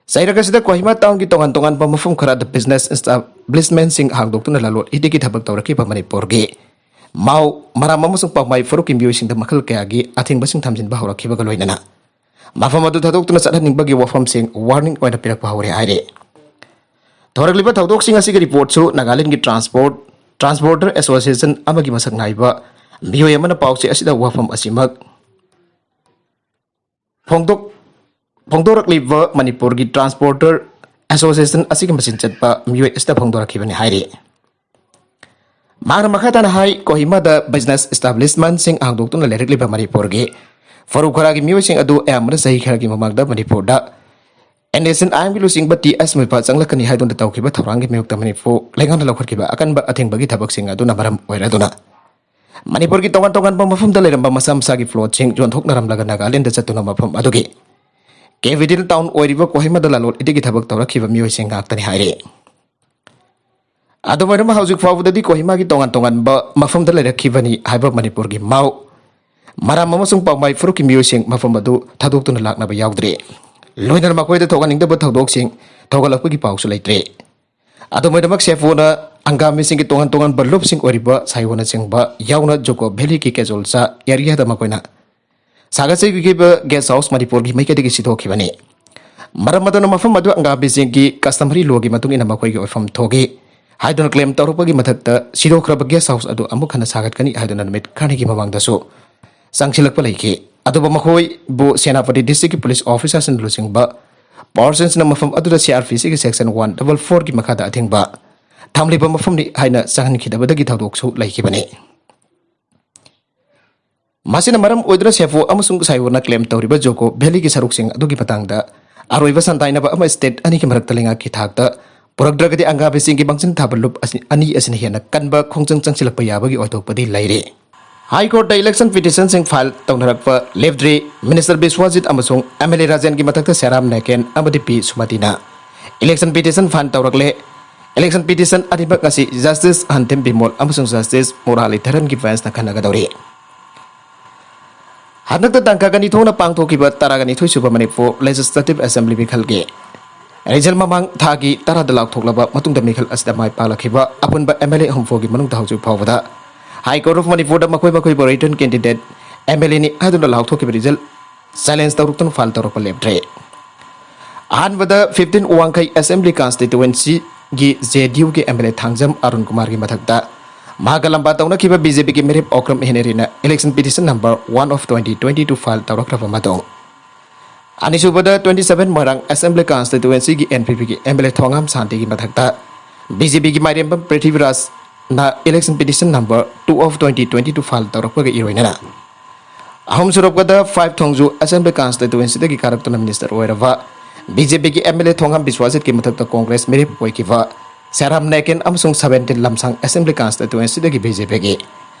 ꯆꯩꯔꯛ ꯑꯁꯤꯗ ꯀꯣꯍꯤꯃꯥ ꯇꯥꯎꯟꯒꯤ ꯇꯣꯉꯥꯟ ꯇꯣꯉꯥꯟꯕ ꯃꯐꯝ ꯈꯔꯗ business establishmentꯁꯤꯡ ꯍꯥꯡꯗꯣꯛꯇꯨꯅ ꯂꯂꯣꯟ ꯏꯇꯤꯛꯀꯤ ꯊꯕꯛ ꯇꯧꯔꯛꯈꯤꯕ ꯃꯅꯤꯄꯨꯔꯒꯤ ꯃꯥꯎ, ꯃꯔꯥꯝ ꯑꯃꯁꯨꯡ ꯄꯥꯎꯃꯥꯏ ꯐꯨꯔꯨꯞꯀꯤ ꯃꯤꯑꯣꯏꯁꯤꯡꯗ ꯃꯈꯜ ꯀꯌꯥꯒꯤ ꯑꯊꯤꯡꯕꯁꯤꯡ ꯊꯝꯖꯤꯟꯕ ꯍꯧꯔꯛꯈꯤꯕꯒ ꯂꯣꯏꯅꯅ ꯃꯐꯝ ꯑꯗꯨ ꯊꯥꯗꯣꯛꯇꯨꯅ ꯆꯠꯍꯟꯅꯤꯡꯕꯒꯤ ꯋꯥꯐꯝꯁꯤꯡ warning ꯑꯣꯏꯅ ꯄꯤꯔꯛꯄ ꯍꯧꯔꯦ ꯍꯥꯏꯔꯤ꯫ ꯊꯣꯔꯛꯂꯤꯕ ꯊꯧꯗꯣꯛꯁꯤꯡ ꯑꯁꯤꯒꯤ reportꯁꯨ ꯅꯥꯒꯥꯂꯦꯟꯒꯤ transport transporter association ꯑꯃꯒꯤ ꯃꯁꯛ ꯅꯥꯏꯕ ꯃꯤꯑꯣꯏ ꯑꯃꯅ ꯄꯥꯎꯆꯦ ꯑꯁꯤꯗ ꯋꯥꯐꯝ ꯑꯁꯤꯃꯛ ꯐꯣꯡꯗꯣꯛ ꯐꯣꯡꯗꯣꯔꯛꯂꯤꯕ ꯃꯅꯤꯄꯨꯔꯒꯤ transporter association ꯑꯁꯤꯒꯤ ꯃꯆꯤꯟ ꯆꯠꯄ ꯃꯤꯑꯣꯏ ꯑꯁꯤꯗ ꯐꯣꯡꯗꯣꯔꯛꯈꯤꯕꯅꯤ ꯍꯥꯏꯔꯤ꯫ ꯃꯍꯥꯛꯅ ꯃꯈꯥ ꯇꯥꯅ ꯍꯥꯏ, ꯀꯣꯍꯤꯃꯥꯗ business establishmentꯁꯤꯡ ꯍꯥꯡꯗꯣꯛꯇꯨꯅ ꯂꯩꯔꯛꯂꯤꯕ ꯃꯅꯤꯄꯨꯔꯒꯤ ꯐꯔꯨ ꯈꯔꯥꯒꯤ ꯃꯤꯑꯣꯏꯁꯤꯡ ꯑꯗꯨ ꯑꯌꯥꯝꯕꯅ ꯆꯍꯤ ꯈꯔꯒꯤ ꯃꯃꯥꯡꯗ ꯃꯅꯤꯄꯨꯔꯗ NSCN-IMꯒꯤ ꯂꯨꯆꯤꯡꯕ ꯇꯤ ꯑꯦꯁ ꯃꯣꯏꯄꯥ ꯆꯪꯂꯛꯀꯅꯤ ꯍꯥꯏꯗꯨꯅ ꯇꯧꯈꯤꯕ ꯊꯧꯔꯥꯡꯒꯤ ꯃꯥꯌꯣꯛꯇ ꯃꯅꯤꯄꯨꯔ ꯂꯩꯉꯥꯛꯅ ꯂꯧꯈꯠꯈꯤꯕ ꯑꯀꯟꯕ ꯑꯊꯤꯡꯕꯒꯤ ꯊꯕꯛꯁꯤꯡ ꯑꯗꯨꯅ ꯃꯔꯝ ꯑꯣꯏꯔꯗꯨꯅ ꯃꯅꯤꯄꯨꯔꯒꯤ ꯇꯣꯉꯥꯟ ꯇꯣꯉꯥꯟꯕ ꯃꯐꯝꯗ ꯂꯩꯔꯝꯕ ꯃꯁꯥ ꯃꯁꯥꯒꯤ plotꯁꯤꯡ ꯌꯣꯟꯊꯣꯛꯅꯔꯝꯂꯒ ꯅꯥꯒꯥꯂꯦꯟꯗ ꯆꯠꯇꯨꯅ ꯃꯐꯝ ꯑꯗꯨꯒꯤ capital town ꯑꯣꯏꯔꯤꯕ ꯀꯣꯍꯤꯃꯥꯗ ꯂꯂꯣꯟ ꯏꯇꯤꯛꯀꯤ ꯊꯕꯛ ꯇꯧꯔꯛꯈꯤꯕ ꯃꯤꯑꯣꯏꯁꯤꯡ ꯉꯥꯛꯇꯅꯤ ꯍꯥꯏꯔꯤ꯫ ꯑꯗꯨꯝ ꯑꯣꯏꯅꯃꯛ ꯍꯧꯖꯤꯛ ꯐꯥꯎꯕꯗꯗꯤ ꯀꯣꯍꯤꯃꯥꯒꯤ ꯇꯣꯉꯥꯟ ꯇꯣꯉꯥꯟꯕ ꯃꯐꯝꯗ ꯂꯩꯔꯛꯈꯤꯕꯅꯤ ꯍꯥꯏꯕ ꯃꯅꯤꯄꯨꯔꯒꯤ ꯃꯥꯎ, ꯃꯔꯥꯝ ꯑꯃꯁꯨꯡ ꯄꯥꯎꯃꯥꯏ ꯐꯨꯔꯨꯞꯀꯤ ꯃꯤꯑꯣꯏꯁꯤꯡ ꯃꯐꯝ ꯑꯗꯨ ꯊꯥꯗꯣꯛꯇꯨꯅ ꯂꯥꯛꯅꯕ ꯌꯥꯎꯗ꯭ꯔꯤ꯫ ꯂꯣꯏꯅꯅ ꯃꯈꯣꯏꯗ ꯊꯣꯛꯍꯟꯅꯤꯡꯗꯕ ꯊꯧꯗꯣꯛꯁꯤꯡ ꯊꯣꯛꯍꯜꯂꯛꯄꯒꯤ ꯄꯥꯎꯁꯨ ꯂꯩꯇ꯭ꯔꯤ꯫ ꯑꯗꯨꯝ ꯑꯣꯏꯅꯃꯛ ꯁꯦꯐꯣꯅ ꯑꯪꯒꯥꯃꯤꯁꯤꯡꯒꯤ ꯇꯣꯉꯥꯟ ꯇꯣꯉꯥꯟꯕ ꯂꯨꯞꯁꯤꯡ ꯑꯣꯏꯔꯤꯕ ꯁꯥꯏꯑꯣꯅꯆꯤꯡꯕ ꯌꯥꯎꯅ ꯖꯣꯀꯣ ꯚꯦꯂꯤꯒꯤ ꯀꯦꯖꯣꯜꯆꯥ areaꯗ ꯃꯈꯣꯏꯅ ꯁꯥꯒꯠꯆꯈꯤꯕ guest house ꯃꯅꯤꯄꯨꯔꯒꯤ ꯃꯥꯏꯀꯩꯗꯒꯤ ꯁꯤꯗꯣꯛꯈꯤꯕꯅꯤ꯫ ꯃꯔꯝ ꯑꯗꯨꯅ ꯃꯐꯝ ꯑꯗꯨ ꯑꯪꯒꯥꯃꯤꯁꯤꯡꯒꯤ customary lawꯒꯤ ꯃꯇꯨꯡ ꯏꯟꯅ ꯃꯈꯣꯏꯒꯤ ꯑꯣꯏꯐꯝ ꯊꯣꯛꯏ ꯍꯥꯏꯗꯨꯅ claim ꯇꯧꯔꯛꯄꯒꯤ ꯃꯊꯛꯇ ꯁꯤꯗꯣꯛꯈ꯭ꯔꯕ guest house ꯑꯗꯨ ꯑꯃꯨꯛ ꯍꯟꯅ ꯁꯥꯒꯠꯀꯅꯤ ꯍꯥꯏꯗꯨꯅ ꯅꯨꯃꯤꯠ ꯈꯔꯅꯤꯒꯤ ꯃꯃꯥꯡꯗꯁꯨ ꯆꯪꯁꯤꯜꯂꯛꯄ ꯂꯩꯈꯤ꯫ ꯑꯗꯨꯕꯨ ꯃꯈꯣꯏꯕꯨ ꯁꯦꯅꯥꯄꯇꯤ districtꯀꯤ police officerꯁꯤꯡꯅ ꯂꯨꯆꯤꯡꯕ personꯁꯤꯡꯅ ꯃꯐꯝ ꯑꯗꯨꯗ CrPCꯒꯤ section one double fourꯒꯤ ꯃꯈꯥꯗ ꯑꯊꯤꯡꯕ ꯊꯝꯂꯤꯕ ꯃꯐꯝꯅꯤ ꯍꯥꯏꯅ ꯆꯪꯍꯟꯈꯤꯗꯕꯗꯒꯤ ꯊꯧꯗꯣꯛꯁꯨ ꯂꯩꯈꯤꯕꯅꯤ꯫ ꯃꯁꯤꯅ ꯃꯔꯝ ꯑꯣꯏꯗꯨꯅ ꯁꯦꯐꯣ ꯑꯃꯁꯨꯡ ꯁꯥꯏꯑꯣꯅ claim ꯇꯧꯔꯤꯕ ꯖꯣꯀꯣ ꯚꯦꯂꯤꯒꯤ ꯁꯔꯨꯛꯁꯤꯡ ꯑꯗꯨꯒꯤ ꯃꯇꯥꯡꯗ ꯑꯔꯣꯏꯕ ꯁꯟꯗꯥꯏꯅꯕ ꯑꯃ state ꯑꯅꯤꯒꯤ ꯃꯔꯛꯇ ꯂꯩꯉꯥꯛꯀꯤ ꯊꯥꯛꯇ ꯄꯨꯔꯛꯇ꯭ꯔꯒꯗꯤ ꯑꯪꯒꯥꯃꯤꯁꯤꯡꯒꯤ ꯃꯥꯡꯖꯤꯟ ꯊꯥꯕ ꯂꯨꯞ ꯑꯁꯤ, ꯑꯅꯤ ꯑꯁꯤꯅ ꯍꯦꯟꯅ ꯀꯟꯕ ꯈꯣꯡꯖꯪ ꯆꯪꯁꯤꯜꯂꯛꯄ ꯌꯥꯕꯒꯤ ꯑꯣꯏꯊꯣꯛꯄꯗꯤ ꯂꯩꯔꯤ꯫ High Court election petition ꯁꯤꯡ file ꯇꯧꯅꯔꯛꯄ ꯂꯦꯞꯇ꯭ꯔꯤ꯫ Minister ꯕꯤꯁ꯭ꯋꯥꯖꯤꯠ ꯑꯃꯁꯨꯡ MLA ꯔꯥꯖꯦꯟꯒꯤ ꯃꯊꯛꯇ ꯁꯦꯔꯥꯝ ꯅꯦꯀꯦꯟ ꯑꯃꯗꯤ ꯄꯤ ꯁꯨꯃꯇꯤꯅ election petition file ꯇꯧꯔꯛꯂꯦ꯫ Election petition ꯑꯅꯤꯃꯛ ꯉꯁꯤ Justice ꯑꯍꯟꯊꯦꯝ ꯕꯤꯃꯣꯜ ꯑꯃꯁꯨꯡ Justice ꯃꯨꯔꯥꯂꯤꯙꯔꯟꯒꯤ bench ꯅ ꯈꯟꯅꯒꯗꯧꯔꯤ꯫ ꯍꯟꯗꯛꯇ ꯇꯥꯡ ꯀꯨꯟꯅꯤꯊꯣꯏꯅ ꯄꯥꯡꯊꯣꯛꯈꯤꯕ ꯇꯔꯥꯒ ꯅꯤꯊꯣꯏ ꯁꯨꯕ ꯃꯅꯤꯄꯨꯔ Legislative Assembly ꯃꯤꯈꯜꯒꯤ result ꯃꯃꯥꯡ ꯊꯥꯒꯤ ꯇꯔꯥꯗ ꯂꯥꯎꯊꯣꯛꯂꯕ ꯃꯇꯨꯡꯗ ꯃꯤꯈꯜ ꯑꯁꯤꯗ ꯃꯥꯏ ꯄꯥꯛꯂꯛꯈꯤꯕ ꯑꯄꯨꯟꯕ MLA ꯍꯨꯝꯐꯨꯒꯤ ꯃꯅꯨꯡꯗ ꯍꯧꯖꯤꯛ ꯐꯥꯎꯕꯗ High Court of ꯃꯅꯤꯄꯨꯔꯗ ꯃꯈꯣꯏ ꯃꯈꯣꯏꯕꯨ written candidate MLA ꯅꯤ ꯍꯥꯏꯗꯨꯅ ꯂꯥꯎꯊꯣꯛꯈꯤꯕ result challenge ꯇꯧꯔꯛꯇꯨꯅ file ꯇꯧꯔꯛꯄ ꯂꯦꯞꯇ꯭ꯔꯦ꯫ ꯑꯍꯥꯟꯕꯗ fifteen ꯋꯥꯡꯈꯩ Assembly Constituency ꯒꯤ JDU ꯒꯤ MLA ꯊꯥꯡꯖꯝ ꯑꯔꯨꯟ ꯀꯨꯃꯥꯔꯒꯤ ꯃꯊꯛꯇ ꯃꯍꯥꯛꯀ ꯂꯝꯕꯥ ꯇꯧꯅꯈꯤꯕ BJP ꯒꯤ ꯃꯤꯔꯦꯞ Okram ꯍꯦꯅꯔꯤꯅ election petition number one of twenty twenty two file ꯇꯧꯔꯛꯈ꯭ꯔꯕ ꯃꯇꯨꯡ, ꯑꯅꯤꯁꯨꯕꯗ twenty seven ꯃꯣꯏꯔꯥꯡ Assembly Constituency ꯒꯤ NPP ꯒꯤ MLA ꯊꯣꯉꯥꯝ ꯁꯥꯟꯇꯤꯒꯤ ꯃꯊꯛꯇ BJP ꯒꯤ ꯃꯥꯏꯔꯦꯝꯕꯝ ꯄ꯭ꯔꯤꯊꯤꯕꯤꯔꯥꯖꯅ election petition number two of twenty twenty two file ꯇꯧꯔꯛꯄꯒ ꯏꯔꯣꯏꯅꯅ ꯑꯍꯨꯝꯁꯨꯔꯛꯄꯗ five Thongju Assembly Constituency ꯗꯒꯤ ꯀꯥꯔꯛꯇꯨꯅ minister ꯑꯣꯏꯔꯕ BJP ꯒꯤ MLA ꯊꯣꯉꯥꯝ ꯕꯤꯁ꯭ꯋꯥꯖꯤꯠꯀꯤ ꯃꯊꯛꯇ Congress ꯃꯤꯔꯦꯞ ꯑꯣꯏꯈꯤꯕ ꯁꯦꯔꯥꯝ ꯅꯦꯀꯦꯟ ꯑꯃꯁꯨꯡ seventeen ꯂꯝꯁꯥꯡ Assembly Constituency ꯗꯒꯤ BJP ꯒꯤ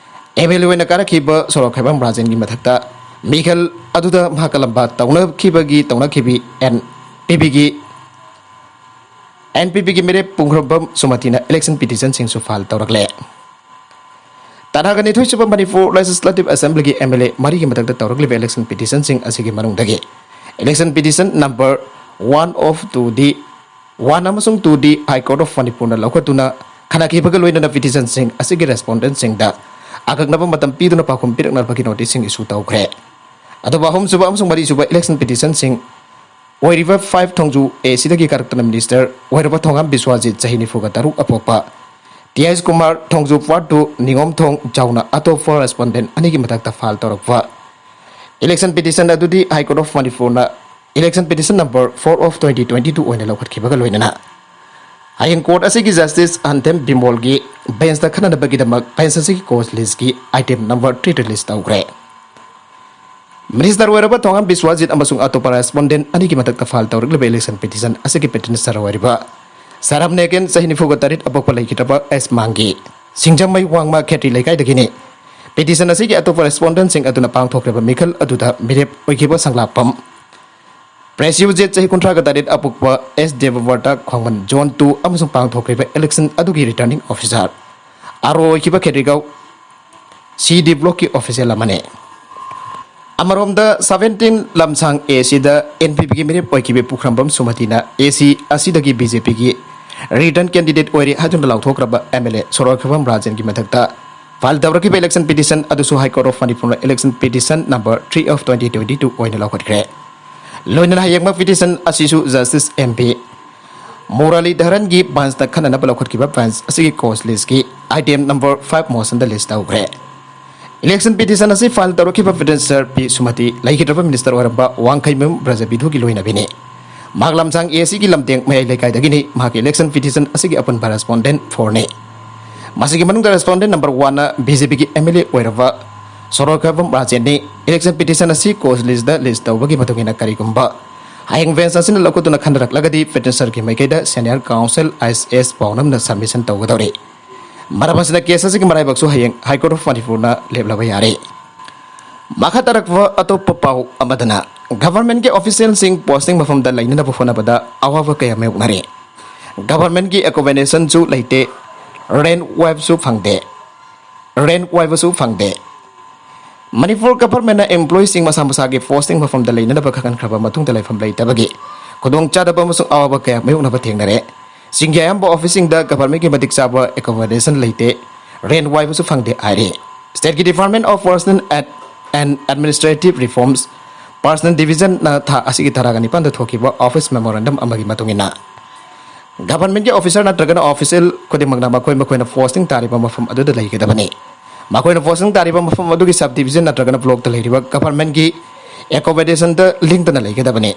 MLA ꯑꯣꯏꯅ ꯀꯥꯔꯛꯈꯤꯕ ꯁꯣꯔꯣꯛꯈꯥꯏꯕꯝ ꯔꯥꯖꯦꯟꯒꯤ ꯃꯊꯛꯇ ꯃꯤꯈꯜ ꯑꯗꯨꯗ ꯃꯍꯥꯛꯀ ꯂꯝꯕꯥ ꯇꯧꯅꯈꯤꯕꯒꯤ ꯇꯧꯅꯈꯤꯕꯤ NPP ꯒꯤ NPP ꯒꯤ ꯃꯤꯔꯦꯞ ꯄꯨꯡꯈ꯭ꯔꯝꯕꯝ ꯁꯨꯃꯇꯤꯅ election petition ꯁꯤꯡꯁꯨ file ꯇꯧꯔꯛꯂꯦ꯫ ꯇꯔꯥꯒ ꯅꯤꯊꯣꯏ ꯁꯨꯕ ꯃꯅꯤꯄꯨꯔ Legislative Assembly ꯒꯤ MLA ꯃꯔꯤꯒꯤ ꯃꯊꯛꯇ ꯇꯧꯔꯛꯂꯤꯕ election petition ꯁꯤꯡ ꯑꯁꯤꯒꯤ ꯃꯅꯨꯡꯗꯒꯤ election petition number one of two D one ꯑꯃꯁꯨꯡ two D High Court of ꯃꯅꯤꯄꯨꯔꯅ ꯂꯧꯈꯠꯇꯨꯅ ꯈꯟꯅꯈꯤꯕꯒ ꯂꯣꯏꯅꯅ petition ꯁꯤꯡ ꯑꯁꯤꯒꯤ respondent ꯁꯤꯡꯗ ꯑꯀꯛꯅꯕ ꯃꯇꯝ ꯄꯤꯗꯨꯅ ꯄꯥꯎꯈꯨꯝ ꯄꯤꯔꯛꯅꯕꯒꯤ notice ꯁꯤꯡ issue ꯇꯧꯈ꯭ꯔꯦ꯫ ꯑꯗꯨꯕꯨ ꯑꯍꯨꯝꯁꯨꯕ ꯑꯃꯁꯨꯡ ꯃꯔꯤꯁꯨꯕ election petition ꯁꯤꯡ ꯑꯣꯏꯔꯤꯕ five ꯊꯣꯡꯖꯨ A ꯁꯤꯗꯒꯤ ꯀꯥꯔꯛꯇꯨꯅ minister ꯑꯣꯏꯔꯕ ꯊꯣꯉꯥꯝ ꯕꯤꯁ꯭ꯋꯥꯖꯤꯠ, ꯆꯍꯤ ꯅꯤꯐꯨꯒ ꯇꯔꯨꯛ, ꯑꯄꯣꯛꯄ T H Kumar, Thongju part two, Ningomthong ꯖꯥꯎꯅ ꯑꯇꯣꯞꯄ respondent ꯑꯅꯤꯒꯤ ꯃꯊꯛꯇ file ꯇꯧꯔꯛꯄ election petition ꯑꯗꯨꯗꯤ High Court of ꯃꯅꯤꯄꯨꯔꯅ election petition number four of twenty twenty two ꯑꯣꯏꯅ ꯂꯧꯈꯠꯈꯤꯕꯒ ꯂꯣꯏꯅꯅ ꯍꯌꯦꯡ court ꯑꯁꯤꯒꯤ Justice ꯑꯍꯟꯊꯦꯝ ꯕꯤꯃꯣꯜꯒꯤ bench ꯇ ꯈꯟꯅꯅꯕꯒꯤꯗꯃꯛ bench ꯑꯁꯤꯒꯤ court list ꯀꯤ item number three release ꯇꯧꯈ꯭ꯔꯦ꯫ Minister ꯑꯣꯏꯔꯕ ꯊꯣꯉꯥꯝ ꯕꯤꯁ꯭ꯋꯥꯖꯤꯠ ꯑꯃꯁꯨꯡ ꯑꯇꯣꯞꯄ respondent ꯑꯅꯤꯒꯤ ꯃꯊꯛꯇ file ꯇꯧꯔꯛꯂꯤꯕ election petition ꯑꯁꯤꯒꯤ petitioner ꯑꯣꯏꯔꯤꯕ ꯁꯦꯔꯥꯝ ꯅꯦꯀꯦꯟ, ꯆꯍꯤ ꯅꯤꯐꯨꯒ ꯇꯔꯦꯠ, ꯑꯄꯣꯛꯄ ꯂꯩꯈꯤꯗ꯭ꯔꯕ ꯑꯦꯁ ꯃꯥꯡꯒꯤ ꯁꯤꯡꯖꯃꯩ ꯋꯥꯡꯃ ꯈꯦꯇ꯭ꯔꯤ ꯂꯩꯀꯥꯏꯗꯒꯤꯅꯤ꯫ Petition ꯑꯁꯤꯒꯤ ꯑꯇꯣꯞꯄ respondentꯁꯤꯡ ꯑꯗꯨꯅ ꯄꯥꯡꯊꯣꯛꯈ꯭ꯔꯤꯕ ꯃꯤꯈꯜ ꯑꯗꯨꯗ ꯃꯤꯔꯦꯞ ꯑꯣꯏꯈꯤꯕ ꯁꯪꯂꯥꯛꯄꯝ ꯄ꯭ꯔꯦꯁꯌꯨꯖꯦꯠ ꯆꯍꯤ ꯀꯨꯟꯊ꯭ꯔꯥꯒ ꯇꯔꯦꯠ ꯑꯄꯣꯛꯄ ꯑꯦꯁ ꯗꯦꯕꯕ꯭ꯔꯇ ꯈ꯭ꯋꯥꯡꯕꯟ ꯖꯣꯟ ꯇꯨ ꯑꯃꯁꯨꯡ ꯄꯥꯡꯊꯣꯛꯈ꯭ꯔꯤꯕ election ꯑꯗꯨꯒꯤ returning officer ꯑꯥꯔ ꯑꯣ ꯑꯣꯏꯈꯤꯕ ꯈꯦꯇ꯭ꯔꯤꯒꯥꯎ ꯁꯤ ꯗꯤ blockꯀꯤ official ꯑꯃꯅꯤ꯫ ꯑꯃꯔꯣꯝꯗ seventeen ꯂꯝꯁꯥꯡ ꯑꯦ ꯁꯤꯗ ꯑꯦꯟ ꯄꯤ ꯄꯤꯒꯤ ꯃꯤꯔꯦꯞ ꯑꯣꯏꯈꯤꯕ ꯄꯨꯈ꯭ꯔꯝꯕꯝ ꯁꯨꯃꯇꯤꯅ ꯑꯦ ꯁꯤ ꯑꯁꯤꯗꯒꯤ ꯕꯤ ꯖꯦ ꯄꯤꯒꯤ return candidate ꯑꯣꯏꯔꯦ ꯍꯥꯏꯗꯨꯅ ꯂꯥꯎꯊꯣꯛꯈ꯭ꯔꯕ ꯑꯦꯝ ꯑꯦꯜ ꯑꯦ ꯁꯣꯔꯣꯛꯈꯕꯝ ꯔꯥꯖꯦꯟꯒꯤ ꯃꯊꯛꯇ file ꯇꯧꯔꯛꯈꯤꯕ election petition ꯑꯗꯨꯁꯨ High Court of ꯃꯅꯤꯄꯨꯔꯅ election petition number three of twenty twenty two ꯑꯣꯏꯅ ꯂꯧꯈꯠꯈ꯭ꯔꯦ꯫ ꯂꯣꯏꯅꯅ ꯍꯌꯦꯡꯃꯛ petition ꯑꯁꯤꯁꯨ Justice ꯑꯦꯝ ꯄꯤ ꯃꯨꯔꯥꯂꯤ ꯙꯔꯟꯒꯤ benchꯅ ꯈꯟꯅꯅꯕ ꯂꯧꯈꯠꯈꯤꯕ bench ꯑꯁꯤꯒꯤ cause listꯀꯤ item number five motionꯗ list ꯇꯧꯈ꯭ꯔꯦ꯫ Election petition ꯑꯁꯤ file ꯇꯧꯔꯛꯈꯤꯕ petitioner ꯄꯤ ꯁꯨꯃꯇꯤ ꯂꯩꯈꯤꯗ꯭ꯔꯕ minister ꯑꯣꯏꯔꯝꯕ ꯋꯥꯡꯈꯩꯃꯌꯨꯝ ꯕ꯭ꯔꯖꯕꯤꯙꯨꯒꯤ ꯂꯣꯏꯅꯕꯤꯅꯤ꯫ ꯃꯍꯥꯛ ꯂꯝꯁꯥꯡ ꯑꯦ ꯁꯤꯒꯤ ꯂꯝꯇꯦꯡ ꯃꯌꯥꯏ ꯂꯩꯀꯥꯏꯗꯒꯤꯅꯤ꯫ ꯃꯍꯥꯛꯀꯤ election petition ꯑꯁꯤꯒꯤ ꯑꯄꯨꯟꯕ respondent fourꯅꯤ꯫ ꯃꯁꯤꯒꯤ ꯃꯅꯨꯡꯗ respondent number oneꯅ ꯕꯤ ꯖꯦ ꯄꯤꯒꯤ ꯑꯦꯝ ꯑꯦꯜ ꯑꯦ ꯑꯣꯏꯔꯕ ꯁꯣꯔꯣꯛꯈꯕꯝ ꯔꯥꯖꯦꯟꯅꯤ꯫ Election petition ꯑꯁꯤ cause listꯇ list ꯇꯧꯕꯒꯤ ꯃꯇꯨꯡ ꯏꯟꯅ ꯀꯔꯤꯒꯨꯝꯕ ꯍꯌꯦꯡ bench ꯑꯁꯤꯅ ꯂꯧꯈꯠꯇꯨꯅ ꯈꯟꯅꯔꯛꯂꯒꯗꯤ petitionerꯒꯤ ꯃꯥꯏꯀꯩꯗ senior counsel ꯑꯥꯏ ꯑꯦꯁ ꯄꯥꯎꯅꯝꯅ submission ꯇꯧꯒꯗꯧꯔꯤ꯫ ꯃꯔꯝ ꯑꯁꯤꯅ case ꯑꯁꯤꯒꯤ ꯃꯔꯥꯏꯕꯛꯁꯨ ꯍꯌꯦꯡ High Court of ꯃꯅꯤꯄꯨꯔꯅ ꯂꯦꯞꯂꯕ ꯌꯥꯔꯦ꯫ ꯃꯈꯥ ꯇꯥꯔꯛꯄ ꯑꯇꯣꯞꯄ ꯄꯥꯎ ꯑꯃꯗꯅ, governmentꯀꯤ officialꯁꯤꯡ posting ꯃꯐꯝꯗ ꯂꯩꯅꯅꯕ ꯍꯣꯠꯅꯕꯗ ꯑꯋꯥꯕ ꯀꯌꯥ ꯃꯥꯌꯣꯛꯅꯔꯦ꯫ Governmentꯀꯤ accommodationꯁꯨ ꯂꯩꯇꯦ, rent ꯋꯥꯏꯕꯁꯨ ꯐꯪꯗꯦ, rent ꯋꯥꯏꯕꯁꯨ ꯐꯪꯗꯦ꯫ ꯃꯅꯤꯄꯨꯔ governmentꯅ employeeꯁꯤꯡ ꯃꯁꯥ ꯃꯁꯥꯒꯤ posting ꯃꯐꯝꯗ ꯂꯩꯅꯅꯕ ꯈꯪꯍꯟꯈ꯭ꯔꯕ ꯃꯇꯨꯡꯗ ꯂꯩꯐꯝ ꯂꯩꯇꯕꯒꯤ ꯈꯨꯗꯣꯡꯆꯥꯗꯕ ꯑꯃꯁꯨꯡ ꯑꯋꯥꯕ ꯀꯌꯥ ꯃꯥꯌꯣꯛꯅꯕ ꯊꯦꯡꯅꯔꯦ꯫ ꯆꯤꯡꯒꯤ ꯑꯌꯥꯝꯕ officeꯁꯤꯡꯗ governmentꯀꯤ ꯃꯇꯤꯛ ꯆꯥꯕ accommodation ꯂꯩꯇꯦ, rent ꯋꯥꯏꯕꯁꯨ ꯐꯪꯗꯦ ꯍꯥꯏꯔꯤ꯫ Stateꯀꯤ Department of Personnel and Administrative Reforms, Personnel Divisionꯅ ꯊꯥ ꯑꯁꯤꯒꯤ ꯇꯔꯥꯒ ꯅꯤꯄꯥꯟꯗ ꯊꯣꯛꯈꯤꯕ office memorandum ꯑꯃꯒꯤ ꯃꯇꯨꯡ ꯏꯟꯅ, governmentꯀꯤ officer ꯅꯠꯇ꯭ꯔꯒꯅ official ꯈꯨꯗꯤꯡꯃꯛꯅ ꯃꯈꯣꯏ ꯃꯈꯣꯏꯅ posting ꯇꯥꯔꯤꯕ ꯃꯐꯝ ꯑꯗꯨꯗ ꯂꯩꯒꯗꯕꯅꯤ꯫ ꯃꯈꯣꯏꯅ posting ꯇꯥꯔꯤꯕ ꯃꯐꯝ ꯑꯗꯨꯒꯤ subdivision ꯅꯠꯇ꯭ꯔꯒꯅ blockꯇ ꯂꯩꯔꯤꯕ governmentꯀꯤ accommodationꯗ ꯂꯦꯡꯗꯅ ꯂꯩꯒꯗꯕꯅꯤ꯫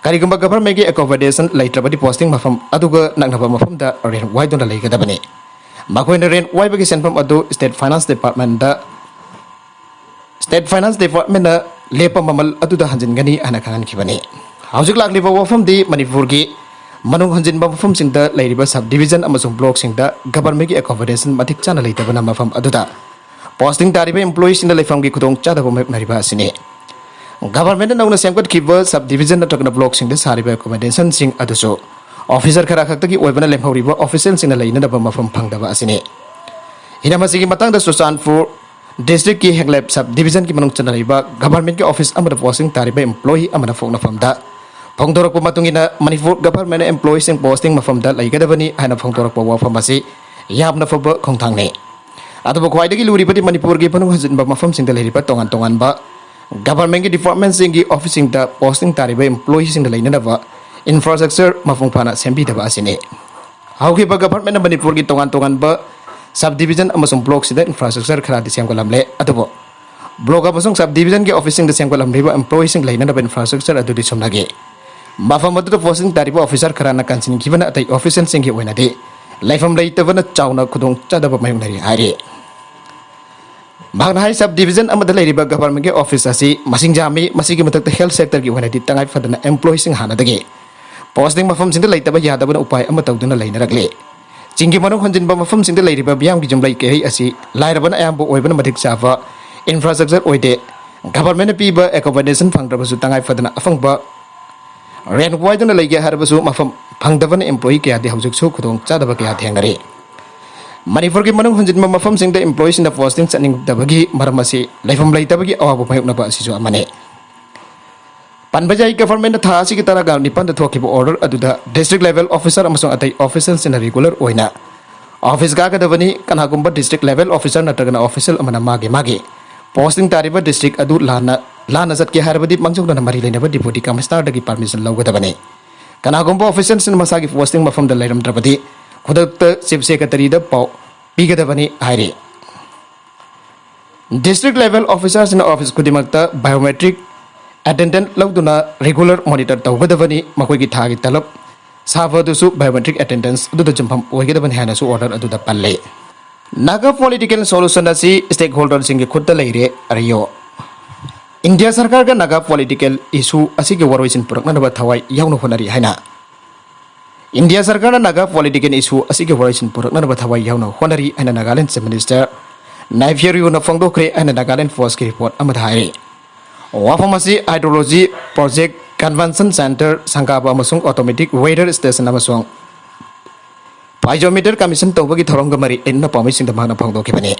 ꯀꯔꯤꯒꯨꯝꯕ governmentꯀꯤ accommodation ꯂꯩꯇ꯭ꯔꯕꯗꯤ posting ꯃꯐꯝ ꯑꯗꯨꯒ ꯅꯛꯅꯕ ꯃꯐꯝꯗ rent ꯋꯥꯏꯗꯨꯅ ꯂꯩꯒꯗꯕꯅꯤ꯫ ꯃꯈꯣꯏꯅ rent ꯋꯥꯏꯕꯒꯤ ꯁꯦꯟꯐꯝ ꯑꯗꯨ State Finance Departmentꯗ, State Finance Departmentꯅ ꯂꯦꯞꯄ ꯃꯃꯜ ꯑꯗꯨꯗ ꯍꯟꯖꯤꯟꯒꯅꯤ ꯍꯥꯏꯅ ꯈꯪꯍꯟꯈꯤꯕꯅꯤ꯫ ꯍꯧꯖꯤꯛ ꯂꯥꯛꯂꯤꯕ ꯋꯥꯐꯝꯗꯤ ꯃꯅꯤꯄꯨꯔꯒꯤ ꯃꯅꯨꯡ ꯍꯟꯖꯤꯟꯕ ꯃꯐꯝꯁꯤꯡꯗ ꯂꯩꯔꯤꯕ subdivision ꯑꯃꯁꯨꯡ blockꯁꯤꯡꯗ governmentꯀꯤ accommodation ꯃꯇꯤꯛ ꯆꯥꯅ ꯂꯩꯇꯕꯅ ꯃꯐꯝ ꯑꯗꯨꯗ posting ꯇꯥꯔꯤꯕ employeeꯁꯤꯡꯗ ꯂꯩꯐꯝꯒꯤ ꯈꯨꯗꯣꯡꯆꯥꯗꯕ ꯃꯥꯌꯣꯛꯅꯔꯤꯕ ꯑꯁꯤꯅꯤ꯫ Governmentꯅ ꯅꯧꯅ ꯁꯦꯝꯒꯠꯈꯤꯕ sub division ꯅꯠꯇ꯭ꯔꯒꯅ blockꯁꯤꯡꯗ ꯁꯥꯔꯤꯕ accommodationꯁꯤꯡ ꯑꯗꯨꯁꯨ officer ꯈꯔ ꯈꯛꯇꯒꯤ ꯑꯣꯏꯕꯅ ꯂꯦꯝꯍꯧꯔꯤꯕ officialꯁꯤꯡꯅ ꯂꯩꯅꯅꯕ ꯃꯐꯝ ꯐꯪꯗꯕ ꯑꯁꯤꯅꯤ꯫ ꯍꯤꯔꯝ ꯑꯁꯤꯒꯤ ꯃꯇꯥꯡꯗ ꯆꯨꯔꯆꯥꯟꯄꯨꯔ districtꯀꯤ ꯍꯦꯡꯂꯦꯞ sub divisionꯒꯤ ꯃꯅꯨꯡ ꯆꯟꯅꯔꯤꯕ governmentꯀꯤ office ꯑꯃꯗ posting ꯇꯥꯔꯤꯕ employee ꯑꯃꯅ ꯐꯣꯡꯅꯐꯝꯗ ꯐꯣꯡꯗꯣꯔꯛꯄ ꯃꯇꯨꯡ ꯏꯟꯅ, ꯃꯅꯤꯄꯨꯔ government employeeꯁꯤꯡ posting ꯃꯐꯝꯗ ꯂꯩꯒꯗꯕꯅꯤ ꯍꯥꯏꯅ ꯐꯣꯡꯗꯣꯔꯛꯄ ꯋꯥꯐꯝ ꯑꯁꯤ ꯌꯥꯝꯅ ꯐꯕ ꯈꯣꯡꯊꯥꯡꯅꯤ꯫ ꯑꯗꯨꯕꯨ ꯈ꯭ꯋꯥꯏꯗꯒꯤ ꯂꯨꯔꯤꯕꯗꯤ ꯃꯅꯤꯄꯨꯔꯒꯤ ꯃꯅꯨꯡ ꯍꯟꯖꯤꯟꯕ ꯃꯐꯝꯁꯤꯡꯗ ꯂꯩꯔꯤꯕ ꯇꯣꯉꯥꯟ ꯇꯣꯉꯥꯟꯕ governmentꯀꯤ departmentꯁꯤꯡꯒꯤ officeꯁꯤꯡꯗ posting ꯇꯥꯔꯤꯕ employeeꯁꯤꯡꯗ ꯂꯩꯅꯅꯕ infrastructure ꯃꯄꯨꯡ ꯐꯥꯅ ꯁꯦꯝꯕꯤꯗꯕ ꯑꯁꯤꯅꯤ꯫ ꯍꯧꯈꯤꯕ governmentꯅ ꯃꯅꯤꯄꯨꯔꯒꯤ ꯇꯣꯉꯥꯟ ꯇꯣꯉꯥꯟꯕ sub division ꯑꯃꯁꯨꯡ blockꯁꯤꯗ infrastructure ꯈꯔꯗꯤ ꯁꯦꯝꯒꯠꯂꯝꯂꯦ, ꯑꯗꯨꯕꯨ block ꯑꯃꯁꯨꯡ sub divisionꯒꯤ officeꯁꯤꯡꯗ ꯁꯦꯝꯒꯠꯂꯝꯂꯤꯕ employeeꯁꯤꯡ ꯂꯩꯅꯅꯕ infrastructure ꯑꯗꯨꯗꯤ ꯁꯨꯝꯅꯒꯤ ꯃꯐꯝ ꯑꯗꯨꯗ posting ꯇꯥꯔꯤꯕ officer ꯈꯔꯅ ꯀꯟꯁꯤꯟꯈꯤꯕꯅ ꯑꯇꯩ officialꯁꯤꯡꯒꯤ ꯑꯣꯏꯅꯗꯤ ꯂꯩꯐꯝ ꯂꯩꯇꯕꯅ ꯆꯥꯎꯅ ꯈꯨꯗꯣꯡꯆꯥꯗꯕ ꯃꯥꯌꯣꯛꯅꯔꯤ ꯍꯥꯏꯔꯤ꯫ ꯃꯍꯥꯛꯅ ꯍꯥꯏ, sub division ꯑꯃꯗ ꯂꯩꯔꯤꯕ governmentꯀꯤ office ꯑꯁꯤ ꯃꯁꯤꯡ ꯌꯥꯝꯃꯤ, ꯃꯁꯤꯒꯤ ꯃꯊꯛꯇ health sectorꯒꯤ ꯑꯣꯏꯅꯗꯤ ꯇꯉꯥꯏ ꯐꯗꯅ employeeꯁꯤꯡ ꯍꯥꯟꯅꯗꯒꯤ posting ꯃꯐꯝꯁꯤꯡꯗ ꯂꯩꯇꯕ ꯌꯥꯗꯕꯅ ꯎꯄꯥꯏ ꯑꯃ ꯇꯧꯗꯨꯅ ꯂꯩꯅꯔꯛꯂꯤ꯫ ꯆꯤꯡꯒꯤ ꯃꯅꯨꯡ ꯍꯟꯖꯤꯟꯕ ꯃꯐꯝꯁꯤꯡꯗ ꯂꯩꯔꯤꯕ ꯃꯤꯌꯥꯝꯒꯤ ꯌꯨꯝꯂꯩ ꯀꯩꯔꯩ ꯑꯁꯤ ꯂꯥꯏꯔꯕꯅ ꯑꯌꯥꯝꯕ ꯑꯣꯏꯕꯅ ꯃꯇꯤꯛ ꯆꯥꯕ infrastructure ꯑꯣꯏꯗꯦ꯫ Governmentꯅ ꯄꯤꯕ accommodation ꯐꯪꯗ꯭ꯔꯕꯁꯨ ꯇꯉꯥꯏ ꯐꯗꯅ ꯑꯐꯪꯕ rent ꯋꯥꯏꯗꯨꯅ ꯂꯩꯒꯦ ꯍꯥꯏꯔꯕꯁꯨ ꯃꯐꯝ ꯐꯪꯗꯕꯅ employee ꯀꯌꯥꯗꯤ ꯍꯧꯖꯤꯛꯁꯨ ꯈꯨꯗꯣꯡꯆꯥꯗꯕ ꯀꯌꯥ ꯊꯦꯡꯅꯔꯤ꯫ ꯃꯅꯤꯄꯨꯔꯒꯤ ꯃꯅꯨꯡ ꯍꯟꯖꯤꯟꯕ ꯃꯐꯝꯁꯤꯡꯗ employeeꯁꯤꯡꯅ posting ꯆꯠꯅꯤꯡꯗꯕꯒꯤ ꯃꯔꯝ ꯑꯁꯤ ꯂꯩꯐꯝ ꯂꯩꯇꯕꯒꯤ ꯑꯋꯥꯕ ꯃꯥꯌꯣꯛꯅꯕ ꯑꯁꯤꯁꯨ ꯑꯃꯅꯤ꯫ ꯄꯟꯕ ꯌꯥꯏ, governmentꯅ ꯊꯥ ꯑꯁꯤꯒꯤ ꯇꯔꯥꯒ ꯅꯤꯄꯥꯟꯗ ꯊꯣꯛꯈꯤꯕ order ꯑꯗꯨꯗ district level officer ꯑꯃꯁꯨꯡ ꯑꯇꯩ officialꯁꯤꯡꯅ regular ꯑꯣꯏꯅ office ꯀꯥꯒꯗꯕꯅꯤ꯫ ꯀꯅꯥꯒꯨꯝꯕ district level officer ꯅꯠꯇ꯭ꯔꯒꯅ official ꯑꯃꯅ ꯃꯥꯒꯤ ꯃꯥꯒꯤ posting ꯇꯥꯔꯤꯕ district ꯑꯗꯨ ꯂꯥꯟꯅ ꯂꯥꯟꯅ ꯆꯠꯀꯦ ꯍꯥꯏꯔꯕꯗꯤ ꯃꯥꯡꯖꯧꯅꯅ ꯃꯔꯤ ꯂꯩꯅꯕ deputy commissionerꯗꯒꯤ permission ꯂꯧꯒꯗꯕꯅꯤ꯫ ꯀꯅꯥꯒꯨꯝꯕ officialꯁꯤꯡꯅ ꯃꯁꯥꯒꯤ posting ꯃꯐꯝꯗ ꯂꯩꯔꯝꯗ꯭ꯔꯕꯗꯤ ꯈꯨꯗꯛꯇ chief secretaryꯗ ꯄꯥꯎ ꯄꯤꯒꯗꯕꯅꯤ ꯍꯥꯏꯔꯤ꯫ District level officerꯁꯤꯡꯅ office ꯈꯨꯗꯤꯡꯃꯛꯇ biometric attendance ꯂꯧꯗꯨꯅ regular monitor ꯇꯧꯒꯗꯕꯅꯤ꯫ ꯃꯈꯣꯏꯒꯤ ꯊꯥꯒꯤ ꯇꯂꯕ ꯁꯥꯕ ꯑꯗꯨꯁꯨ biometric attendance ꯑꯗꯨꯗ ꯌꯨꯝꯐꯝ ꯑꯣꯏꯒꯗꯕꯅꯤ ꯍꯥꯏꯅꯁꯨ order ꯑꯗꯨꯗ ꯄꯜꯂꯤ꯫ Naga political solution ꯑꯁꯤ stakeholderꯁꯤꯡꯒꯤ ꯈꯨꯠꯇ ꯂꯩꯔꯦ, ꯑꯔꯤꯌꯣ꯫ ꯏꯟꯗꯤꯌꯥ ꯁꯔꯀꯥꯔꯒ ꯅꯥꯒꯥ political issue ꯑꯁꯤꯒꯤ ꯋꯥꯔꯣꯏꯁꯤꯟ ꯄꯨꯔꯛꯅꯅꯕ ꯊꯋꯥꯏ ꯌꯥꯎꯅ ꯍꯣꯠꯅꯔꯤ ꯍꯥꯏꯅ ꯏꯟꯗꯤꯌꯥ ꯁꯔꯀꯥꯔꯅ ꯅꯥꯒꯥ political issue ꯑꯁꯤꯒꯤ ꯋꯥꯔꯣꯏꯁꯤꯟ ꯄꯨꯔꯛꯅꯅꯕ ꯊꯋꯥꯏ ꯌꯥꯎꯅ ꯍꯣꯠꯅꯔꯤ ꯍꯥꯏꯅ ꯅꯥꯒꯥꯂꯦꯟ Chief Minister ꯅꯥꯏꯐꯤꯌꯔ ꯌꯨꯅ ꯐꯣꯡꯗꯣꯛꯈ꯭ꯔꯦ ꯍꯥꯏꯅ ꯅꯥꯒꯥꯂꯦꯟ ꯄꯣꯁꯀꯤ ꯔꯤꯄꯣꯔꯠ ꯑꯃꯗ ꯍꯥꯏꯔꯤ꯫ ꯋꯥꯐꯝ ꯑꯁꯤ ꯍꯥꯏꯗ꯭ꯔꯣꯂꯣꯖꯤ ꯄ꯭ꯔꯣꯖꯦꯛ, ꯀꯟꯚꯦꯟꯁꯟ ꯁꯦꯟꯇꯔ, ꯁꯪꯒꯥꯕ ꯑꯃꯁꯨꯡ ꯑꯣꯇꯣꯃꯦꯇꯤꯛ ꯋꯦꯗꯔ ꯁ꯭ꯇꯦꯁꯟ ꯑꯃꯁꯨꯡ ꯄꯥꯏꯖꯣꯃꯤꯇꯔ ꯀꯃꯤꯁꯟ ꯇꯧꯕꯒꯤ ꯊꯧꯔꯝꯒ ꯃꯔꯤ ꯂꯩꯅꯅ ꯄꯥꯎꯃꯤꯁꯤꯡꯗ ꯃꯍꯥꯛꯅ ꯐꯣꯡꯗꯣꯛꯈꯤꯕꯅꯤ꯫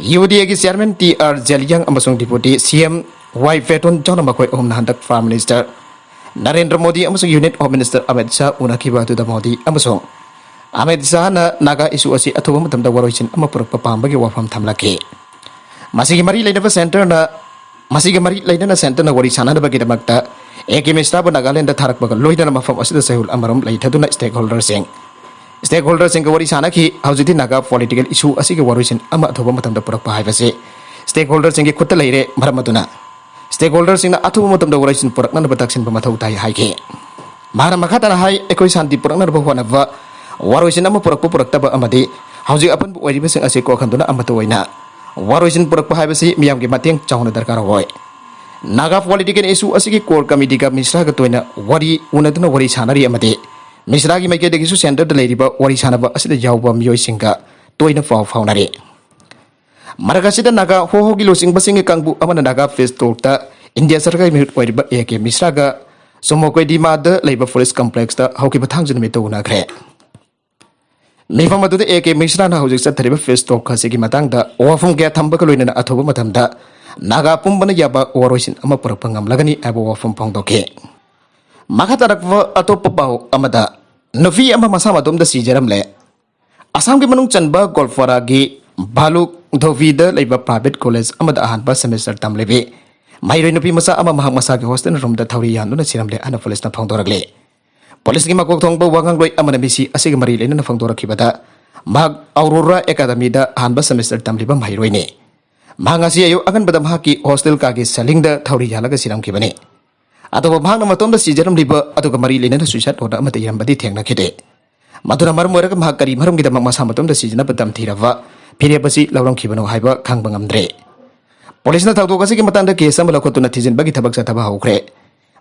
ꯌꯨ ꯗꯤ ꯑꯦꯒꯤ ꯆꯤꯌꯥꯔꯃꯦꯟ ꯇꯤ ꯑꯥꯔ ꯖꯦꯂꯤꯌꯥꯡ ꯑꯃꯁꯨꯡ ꯗꯤꯄꯨꯇꯤ ꯁꯤ ꯑꯦꯝ ꯋꯥꯏ ꯐꯦꯇꯣꯟ ꯖꯥꯎꯅ ꯃꯈꯣꯏ ꯑꯍꯨꯝꯅ ꯍꯟꯗꯛ ꯄ꯭ꯔꯥꯏꯝ ꯃꯤꯅꯤꯁꯇꯔ ꯅꯔꯦꯟꯗ꯭ꯔ ꯃꯣꯗꯤ ꯑꯃꯁꯨꯡ union home minister Amit Shah ꯎꯅꯈꯤꯕ ꯑꯗꯨꯗ ꯃꯣꯗꯤ ꯑꯃꯁꯨꯡ ꯑꯃꯤꯠ ꯁꯥꯍꯅ ꯅꯥꯒꯥ ꯏꯁꯨ ꯑꯁꯤ ꯑꯊꯨꯕ ꯃꯇꯝꯗ ꯋꯥꯔꯣꯏꯁꯤꯟ ꯑꯃ ꯄꯨꯔꯛꯄ ꯄꯥꯝꯕꯒꯤ ꯋꯥꯐꯝ ꯊꯝꯂꯛꯈꯤ꯫ ꯃꯁꯤꯒꯤ ꯃꯔꯤ ꯂꯩꯅꯕ ꯁꯦꯟꯇꯔꯅ, ꯃꯁꯤꯒ ꯃꯔꯤ ꯂꯩꯅꯅ ꯁꯦꯟꯇꯔꯅ ꯋꯥꯔꯤ ꯁꯥꯅꯅꯕꯒꯤꯗꯃꯛꯇ ꯑꯦ ꯀꯦ ꯃꯤꯁ꯭ꯔꯥꯕꯨ ꯅꯥꯒꯥꯂꯦꯟꯗ ꯊꯥꯔꯛꯄꯒ ꯂꯣꯏꯅꯅ ꯃꯐꯝ ꯑꯁꯤꯗ ꯆꯌꯣꯜ ꯑꯃꯔꯣꯝ ꯂꯩꯊꯗꯨꯅ ꯁ꯭ꯇꯦꯛ ꯍꯣꯜꯗꯔꯁꯤꯡ, ꯁ꯭ꯇꯦꯛ ꯍꯣꯜꯗꯔꯁꯤꯡꯒ ꯋꯥꯔꯤ ꯁꯥꯅꯈꯤ꯫ ꯍꯧꯖꯤꯛꯇꯤ ꯅꯥꯒꯥ ꯄꯣꯂꯤꯇꯤꯀꯦꯜ ꯏꯁꯨ ꯑꯁꯤꯒꯤ ꯋꯥꯔꯣꯏꯁꯤꯟ ꯑꯃ ꯑꯊꯨꯕ ꯃꯇꯝꯗ ꯄꯨꯔꯛꯄ ꯍꯥꯏꯕꯁꯤ ꯁ꯭ꯇꯦꯛ ꯍꯣꯜꯗꯔꯁꯤꯡꯒꯤ ꯈꯨꯠꯇ ꯂꯩꯔꯦ꯫ ꯃꯔꯝ ꯑꯗꯨꯅ ꯁ꯭ꯇꯦꯛ ꯍꯣꯜꯗꯔꯁꯤꯡꯅ ꯑꯊꯨꯕ ꯃꯇꯝꯗ ꯋꯥꯔꯣꯏꯁꯤꯟ ꯄꯨꯔꯛꯅꯅꯕ ꯇꯛꯁꯤꯟꯕ ꯃꯊꯧ ꯇꯥꯏ ꯍꯥꯏꯈꯤ꯫ ꯃꯍꯥꯛꯅ ꯃꯈꯥ ꯇꯥꯅ ꯍꯥꯏ, ꯑꯩꯈꯣꯏ ꯁꯥꯟꯇꯤ ꯄꯨꯔꯛꯅꯅꯕ ꯍꯣꯠꯅꯕ, ꯋꯥꯔꯣꯏꯁꯤꯟ ꯑꯃ ꯄꯨꯔꯛꯄ ꯄꯨꯔꯛꯇꯕ ꯑꯃꯗꯤ ꯍꯧꯖꯤꯛ ꯑꯄꯟꯕ ꯑꯣꯏꯔꯤꯕꯁꯤꯡ ꯑꯁꯤ ꯀꯣꯛꯍꯟꯗꯨꯅ ꯑꯃꯠꯇ ꯑꯣꯏꯅ ꯋꯥꯔꯣꯏꯁꯤꯟ ꯄꯨꯔꯛꯄ ꯍꯥꯏꯕꯁꯤ ꯃꯤꯌꯥꯝꯒꯤ ꯃꯇꯦꯡ ꯆꯥꯎꯅ ꯗꯔꯀꯥꯔ ꯑꯣꯏ꯫ ꯅꯥꯒꯥ ꯄꯣꯂꯤꯇꯤꯀꯦꯜ ꯏꯁꯨ ꯑꯁꯤꯒꯤ ꯀꯣꯔ ꯀꯃꯤꯇꯤꯒ ꯃꯤꯁ꯭ꯔꯥꯒ ꯇꯣꯏꯅ ꯋꯥꯔꯤ ꯎꯅꯗꯨꯅ ꯋꯥꯔꯤ ꯁꯥꯅꯔꯤ ꯑꯃꯗꯤ ꯃꯤꯁ꯭ꯔꯥꯒꯤ ꯃꯥꯏꯀꯩꯗꯒꯤꯁꯨ ꯁꯦꯟꯇꯔꯗ ꯂꯩꯔꯤꯕ ꯋꯥꯔꯤ ꯁꯥꯅꯕ ꯑꯁꯤꯗ ꯌꯥꯎꯕ ꯃꯤꯑꯣꯏꯁꯤꯡꯒ ꯇꯣꯏꯅ ꯄꯥꯎ ꯐꯥꯎꯅꯔꯤ꯫ ꯃꯔꯛ ꯑꯁꯤꯗ ꯅꯥꯒꯥ ꯍꯣꯍꯣꯒꯤ ꯂꯨꯆꯤꯡꯕꯁꯤꯡꯒꯤ ꯀꯥꯡꯕꯨ ꯑꯃꯅ ꯅꯥꯒꯥ ꯄꯤꯁ ꯇꯣꯛꯇ ꯏꯟꯗꯤꯌꯥ ꯁꯔꯀꯥꯔꯒꯤ ꯃꯤꯍꯨꯠ ꯑꯣꯏꯔꯤꯕ ꯑꯦ ꯀꯦ ꯃꯤꯁ꯭ꯔꯥꯒ ꯁꯣꯃꯣꯀꯣꯏꯗꯤꯃꯥꯗ ꯂꯩꯕ ꯄꯨꯂꯤꯁ ꯀꯝꯄ꯭ꯂꯦꯛꯁꯇ ꯍꯧꯈꯤꯕ ꯊꯥꯡꯖ ꯅꯨꯃꯤꯠꯇ ꯎꯅꯈ꯭ꯔꯦ꯫ ꯃꯤꯐꯝ ꯑꯗꯨꯗ ꯑꯦ ꯀꯦ ꯃꯤꯁ꯭ꯔꯥꯅ ꯍꯧꯖꯤꯛ ꯆꯠꯊꯔꯤꯕ ꯄꯤꯁ ꯇꯣꯛ ꯑꯁꯤꯒꯤ ꯃꯇꯥꯡꯗ ꯋꯥꯐꯝ ꯀꯌꯥ ꯊꯝꯕꯒ ꯂꯣꯏꯅꯅ ꯑꯊꯨꯕ ꯃꯇꯝꯗ ꯅꯥꯒꯥ ꯄꯨꯝꯕꯅ ꯌꯥꯕ ꯋꯥꯔꯣꯏꯁꯤꯟ ꯑꯃ ꯄꯨꯔꯛꯄ ꯉꯝꯂꯒꯅꯤ ꯍꯥꯏꯕ ꯋꯥꯐꯝ ꯐꯣꯡꯗꯣꯛꯈꯤ꯫ ꯃꯈꯥ ꯇꯥꯔꯛꯄ ꯑꯇꯣꯞꯄ ꯄꯥꯎ ꯑꯃꯗ, ꯅꯨꯄꯤ ꯑꯃ ꯃꯁꯥ ꯃꯇꯣꯝꯗ ꯁꯤꯖꯔꯝꯂꯦ꯫ ꯑꯁꯥꯝꯒꯤ ꯃꯅꯨꯡ ꯆꯟꯕ ꯒꯣꯜꯄꯥꯔꯥꯒꯤ ꯚꯥꯂꯨꯛ ꯙꯣꯕꯤꯗ ꯂꯩꯕ ꯄ꯭ꯔꯥꯏꯚꯦꯠ ꯀꯣꯂꯦꯖ ꯑꯃꯗ ꯑꯍꯥꯟꯕ ꯁꯦꯃꯤꯁꯇꯔ ꯇꯝꯂꯤꯕꯤ ꯃꯍꯩꯔꯣꯏ ꯅꯨꯄꯤ ꯃꯆꯥ ꯑꯃ ꯃꯍꯥꯛ ꯃꯁꯥꯒꯤ ꯍꯣꯁꯇꯦꯜ ꯔꯨꯝꯗ ꯊꯧꯔꯤ ꯌꯥꯟꯗꯨꯅ ꯁꯤꯔꯝꯂꯦ ꯍꯥꯏꯅ ꯄꯨꯂꯤꯁꯅ ꯐꯣꯡꯗꯣꯔꯛꯂꯤ꯫ ꯄꯨꯂꯤꯁꯀꯤ ꯃꯀꯣꯛ ꯊꯣꯡꯕ ꯋꯥꯉꯥꯡꯂꯣꯏ ꯑꯃꯅ ꯃꯤꯁꯤ ꯑꯁꯤꯒ ꯃꯔꯤ ꯂꯩꯅꯅ ꯐꯣꯡꯗꯣꯔꯛꯈꯤꯕꯗ, ꯃꯍꯥꯛ ꯑꯧꯔꯣꯔꯥ ꯑꯦꯀꯥꯗꯃꯤꯗ ꯑꯍꯥꯟꯕ ꯁꯦꯃꯤꯁꯇꯔ ꯇꯝꯂꯤꯕ ꯃꯍꯩꯔꯣꯏꯅꯤ꯫ ꯃꯍꯥꯛ ꯉꯁꯤ ꯑꯌꯨꯛ ꯑꯉꯟꯕꯗ ꯃꯍꯥꯛꯀꯤ ꯍꯣꯁꯇꯦꯜ ꯀꯥꯒꯤ ꯁꯦꯂꯤꯡꯗ ꯊꯧꯔꯤ ꯌꯥꯜꯂꯒ ꯁꯤꯔꯝꯈꯤꯕꯅꯤ꯫ ꯑꯗꯨꯕꯨ ꯃꯍꯥꯛꯅ ꯃꯇꯣꯝꯗ ꯁꯤꯖꯔꯝꯂꯤꯕ ꯑꯗꯨꯒ ꯃꯔꯤ ꯂꯩꯅꯅ ꯁꯨꯏꯁꯥꯏꯗ ꯅꯣꯠ ꯑꯃꯠꯇ ꯏꯔꯝꯕꯗꯤ ꯊꯦꯡꯅꯈꯤꯗꯦ꯫ ꯃꯗꯨꯅ ꯃꯔꯝ ꯑꯣꯏꯔꯒ ꯃꯍꯥꯛ ꯀꯔꯤ ꯃꯔꯝꯒꯤꯗꯃꯛ ꯃꯁꯥ ꯃꯇꯣꯝꯗ ꯁꯤꯖꯅꯕ ꯇꯝꯊꯤꯔꯕ ꯐꯤꯔꯦꯞ ꯑꯁꯤ ꯂꯧꯔꯝꯈꯤꯕꯅꯣ ꯍꯥꯏꯕ ꯈꯪꯕ ꯉꯝꯗ꯭ꯔꯦ꯫ ꯄꯨꯂꯤꯁꯅ ꯊꯧꯗꯣꯛ ꯑꯁꯤꯒꯤ ꯃꯇꯥꯡꯗ ꯀꯦꯁ ꯑꯃ ꯂꯧꯈꯠꯇꯨꯅ ꯊꯤꯖꯤꯟꯕꯒꯤ ꯊꯕꯛ ꯆꯠꯊꯕ ꯍꯧꯈ꯭ꯔꯦ꯫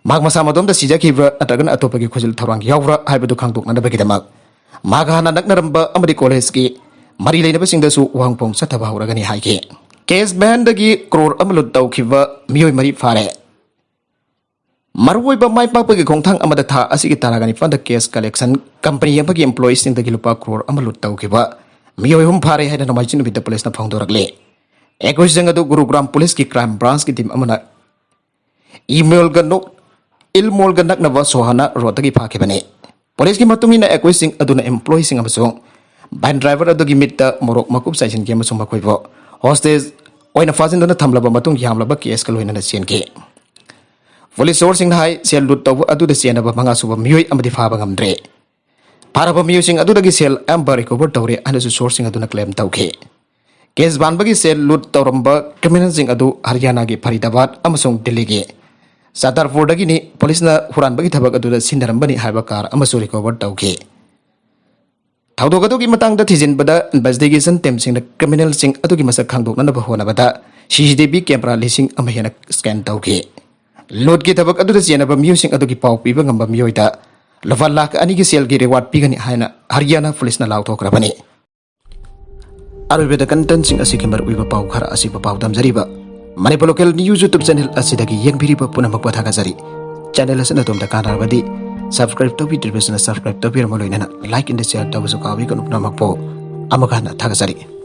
ꯃꯍꯥꯛ ꯃꯁꯥ ꯃꯇꯣꯝꯇ ꯁꯤꯖꯈꯤꯕ꯭ꯔꯥ ꯅꯠꯇ꯭ꯔꯒꯅ ꯑꯇꯣꯞꯄꯒꯤ ꯈꯨꯖꯤꯜ ꯊꯧꯔꯥꯡ ꯌꯥꯎꯕ꯭ꯔꯥ ꯍꯥꯏꯕꯗꯨ ꯈꯪꯗꯣꯛꯅꯅꯕꯒꯤꯗꯃꯛ ꯃꯍꯥꯛ ꯍꯥꯟꯅ ꯅꯛꯅꯔꯝꯕ ꯑꯃꯗꯤ ꯀꯣꯂꯦꯖꯀꯤ ꯃꯔꯤ ꯂꯩꯅꯕꯁꯤꯡꯗꯁꯨ ꯋꯥꯍꯪ ꯄꯥꯎ ꯆꯠꯊꯕ ꯍꯧꯔꯒꯅꯤ ꯍꯥꯏꯈꯤ꯫ ꯀꯦꯁ ꯚꯦꯟꯗꯒꯤ ꯀ꯭ꯔꯣꯔ ꯑꯃ ꯂꯨꯠ ꯇꯧꯈꯤꯕ ꯃꯤꯑꯣꯏ ꯃꯔꯤ ꯐꯥꯔꯦ꯫ ꯃꯔꯨꯑꯣꯏꯕ ꯃꯥꯏ ꯄꯥꯛꯄꯒꯤ ꯈꯣꯡꯊꯥꯡ ꯑꯃꯗ ꯊꯥ ꯑꯁꯤꯒꯤ ꯇꯔꯥꯒ ꯅꯤꯄꯥꯟꯗ ꯀꯦꯁ ꯀꯂꯦꯛꯁꯟ ꯀꯝꯄꯅꯤ ꯑꯃꯒꯤ ꯑꯦꯝꯄ꯭ꯂꯣꯌꯤꯁꯤꯡꯗꯒꯤ ꯂꯨꯄꯥ ꯀ꯭ꯔꯣꯔ ꯑꯃ ꯂꯨꯠ ꯇꯧꯈꯤꯕ ꯃꯤꯑꯣꯏ ꯑꯍꯨꯝ ꯐꯥꯔꯦ ꯍꯥꯏꯅ ꯅꯣꯡꯃꯥꯏꯖꯤꯡ ꯅꯨꯃꯤꯠꯇ ꯄꯨꯂꯤꯁꯅ ꯐꯣꯡꯗꯣꯔꯛꯂꯤ꯫ ꯑꯦꯀ꯭ꯌꯨꯁꯁꯤꯡ ꯑꯗꯨ ꯒꯨꯔꯨꯒ꯭ꯔꯥꯝ ꯄꯨꯂꯤꯁꯀꯤ ꯀ꯭ꯔꯥꯏꯝ ꯕ꯭ꯔꯥꯟꯁꯀꯤ ꯇꯤꯝ ꯑꯃꯅ ꯏꯃꯣꯜꯒ ꯅꯣꯛ-, ꯏꯜꯃꯣꯜꯒ ꯅꯛꯅꯕ ꯁꯣꯍꯥꯅꯥ ꯔꯣꯗꯇꯒꯤ ꯐꯥꯈꯤꯕꯅꯤ꯫ ꯄꯨꯂꯤꯁꯀꯤ ꯃꯇꯨꯡ ꯏꯟꯅ ꯑꯦꯀ꯭ꯌꯨꯁꯁꯤꯡ ꯑꯗꯨꯅ ꯑꯦꯝꯄ꯭ꯂꯣꯌꯤꯁꯤꯡ ꯑꯃꯁꯨꯡ ꯚꯦꯟ ꯗ꯭ꯔꯥꯏꯚꯔ ꯑꯗꯨꯒꯤ ꯃꯤꯠꯇ ꯃꯣꯔꯣꯛ ꯃꯀꯨꯞ ꯆꯥꯏꯁꯤꯟꯈꯤ ꯑꯃꯁꯨꯡ ꯃꯈꯣꯏꯕꯨ ꯍꯣꯁꯇꯦꯖ ꯑꯣꯏꯅ ꯐꯥꯖꯤꯟꯗꯨꯅ ꯊꯝꯂꯕ ꯃꯇꯨꯡ ꯌꯥꯝꯂꯕ ꯀꯦꯁꯀ ꯂꯣꯏꯅꯅ ꯆꯦꯟꯈꯤ꯫ ꯄꯨꯂꯤꯁ ꯁꯣꯔꯁꯁꯤꯡꯅ ꯍꯥꯏ, ꯁꯦꯜ ꯂꯨꯠ ꯇꯧꯕ ꯑꯗꯨꯗ ꯆꯦꯟꯅꯕ ꯃꯉꯥ ꯁꯨꯕ ꯃꯤꯑꯣꯏ ꯑꯃꯗꯤ ꯐꯥꯕ ꯉꯝꯗ꯭ꯔꯦ꯫ ꯐꯥꯔꯕ ꯃꯤꯑꯣꯏꯁꯤꯡ ꯑꯗꯨꯗꯒꯤ ꯁꯦꯜ ꯑꯌꯥꯝꯕ ꯔꯤꯀꯣꯚꯔ ꯇꯧꯔꯦ ꯍꯥꯏꯅꯁꯨ ꯁꯣꯔꯁꯁꯤꯡ ꯑꯗꯨꯅ ꯀ꯭ꯂꯦꯝ ꯇꯧꯈꯤ꯫ ꯀꯦꯁ ꯕꯥꯟꯕꯒꯤ ꯁꯦꯜ ꯂꯨꯠ ꯇꯧꯔꯝꯕ ꯀ꯭ꯔꯤꯃꯤꯅꯦꯜꯁꯤꯡ ꯑꯗꯨ ꯍꯔꯤꯌꯥꯅꯥꯒꯤ ꯐꯔꯤꯗꯥꯕꯥꯗ ꯑꯃꯁꯨꯡ ꯗꯤꯜꯂꯤꯒꯤ ꯆꯥꯇꯥꯔꯄꯨꯔꯗꯒꯤꯅꯤ꯫ ꯄꯨꯂꯤꯁꯅ ꯍꯨꯔꯥꯟꯕꯒꯤ ꯊꯕꯛ ꯑꯗꯨꯗ ꯁꯤꯖꯤꯟꯅꯔꯝꯕꯅꯤ ꯍꯥꯏꯕ ꯀꯥꯔ ꯑꯃꯁꯨ ꯔꯤꯀꯣꯚꯔ ꯇꯧꯈꯤ꯫ ꯊꯧꯗꯣꯛ ꯑꯗꯨꯒꯤ ꯃꯇꯥꯡꯗ ꯊꯤꯖꯤꯟꯕꯗ ꯏꯟꯚꯦꯁꯇꯤꯒꯦꯁꯟ ꯇꯤꯝꯁꯤꯡꯅ ꯀ꯭ꯔꯤꯃꯤꯅꯦꯜꯁꯤꯡ ꯑꯗꯨꯒꯤ ꯃꯁꯛ ꯈꯪꯗꯣꯛꯅꯅꯕ ꯍꯣꯠꯅꯕꯗ ꯁꯤ ꯁꯤ ꯇꯤ ꯚꯤ ꯀꯦꯃꯦꯔꯥ ꯂꯤꯁꯤꯡ ꯑꯃ ꯍꯦꯟꯅ ꯁ꯭ꯀꯦꯟ ꯇꯧꯈꯤ꯫ ꯂꯨꯠꯀꯤ ꯊꯕꯛ ꯑꯗꯨꯗ ꯆꯦꯟꯅꯕ ꯃꯤꯑꯣꯏꯁꯤꯡ ꯑꯗꯨꯒꯤ ꯄꯥꯎ ꯄꯤꯕ ꯉꯝꯕ ꯃꯤꯑꯣꯏꯗ ꯂꯨꯄꯥ ꯂꯥꯈ ꯑꯅꯤꯒꯤ ꯁꯦꯜꯒꯤ ꯔꯤꯋꯥꯔꯗ ꯄꯤꯒꯅꯤ ꯍꯥꯏꯅ ꯍꯔꯤꯌꯥꯅꯥ ꯄꯨꯂꯤꯁꯅ ꯂꯥꯎꯊꯣꯛꯈ꯭ꯔꯕꯅꯤ꯫ ꯑꯔꯣꯏꯕꯗ ꯀꯟꯇꯦꯟꯁꯤꯡ ꯑꯁꯤꯒꯤ ꯃꯔꯨꯑꯣꯏꯕ ꯄꯥꯎ ꯈꯔ ꯑꯁꯤꯕꯨ ꯄꯥꯎꯗꯝꯖꯔꯤꯕ꯫ Manipur local news YouTube channel ꯑꯁꯤꯗꯒꯤ ꯌꯦꯡꯕꯤꯔꯤꯕ ꯄꯨꯝꯅꯃꯛꯄꯨ ꯊꯥꯒꯠꯆꯔꯤ꯫ ꯆꯦꯅꯦꯜ ꯑꯁꯤꯅ ꯑꯗꯣꯝꯗ ꯀꯥꯟꯅꯔꯕꯗꯤ ꯁꯕꯁꯀ꯭ꯔꯥꯏꯕ ꯇꯧꯕꯤꯗ꯭ꯔꯤꯕꯁꯤꯅ ꯁꯕꯁꯀ꯭ꯔꯥꯏꯕ ꯇꯧꯕꯤꯔꯝꯕ ꯂꯣꯏꯅꯅ ꯂꯥꯏꯛ ꯑꯦꯟ ꯁꯤꯌꯔ ꯇꯧꯕꯁꯨ ꯀꯥꯎꯕꯤꯒꯅꯨ ꯄꯨꯝꯅꯃꯛꯄꯨ꯫ ꯑꯃꯨꯛ ꯍꯟꯅ ꯊꯥꯒꯠꯆꯔꯤ꯫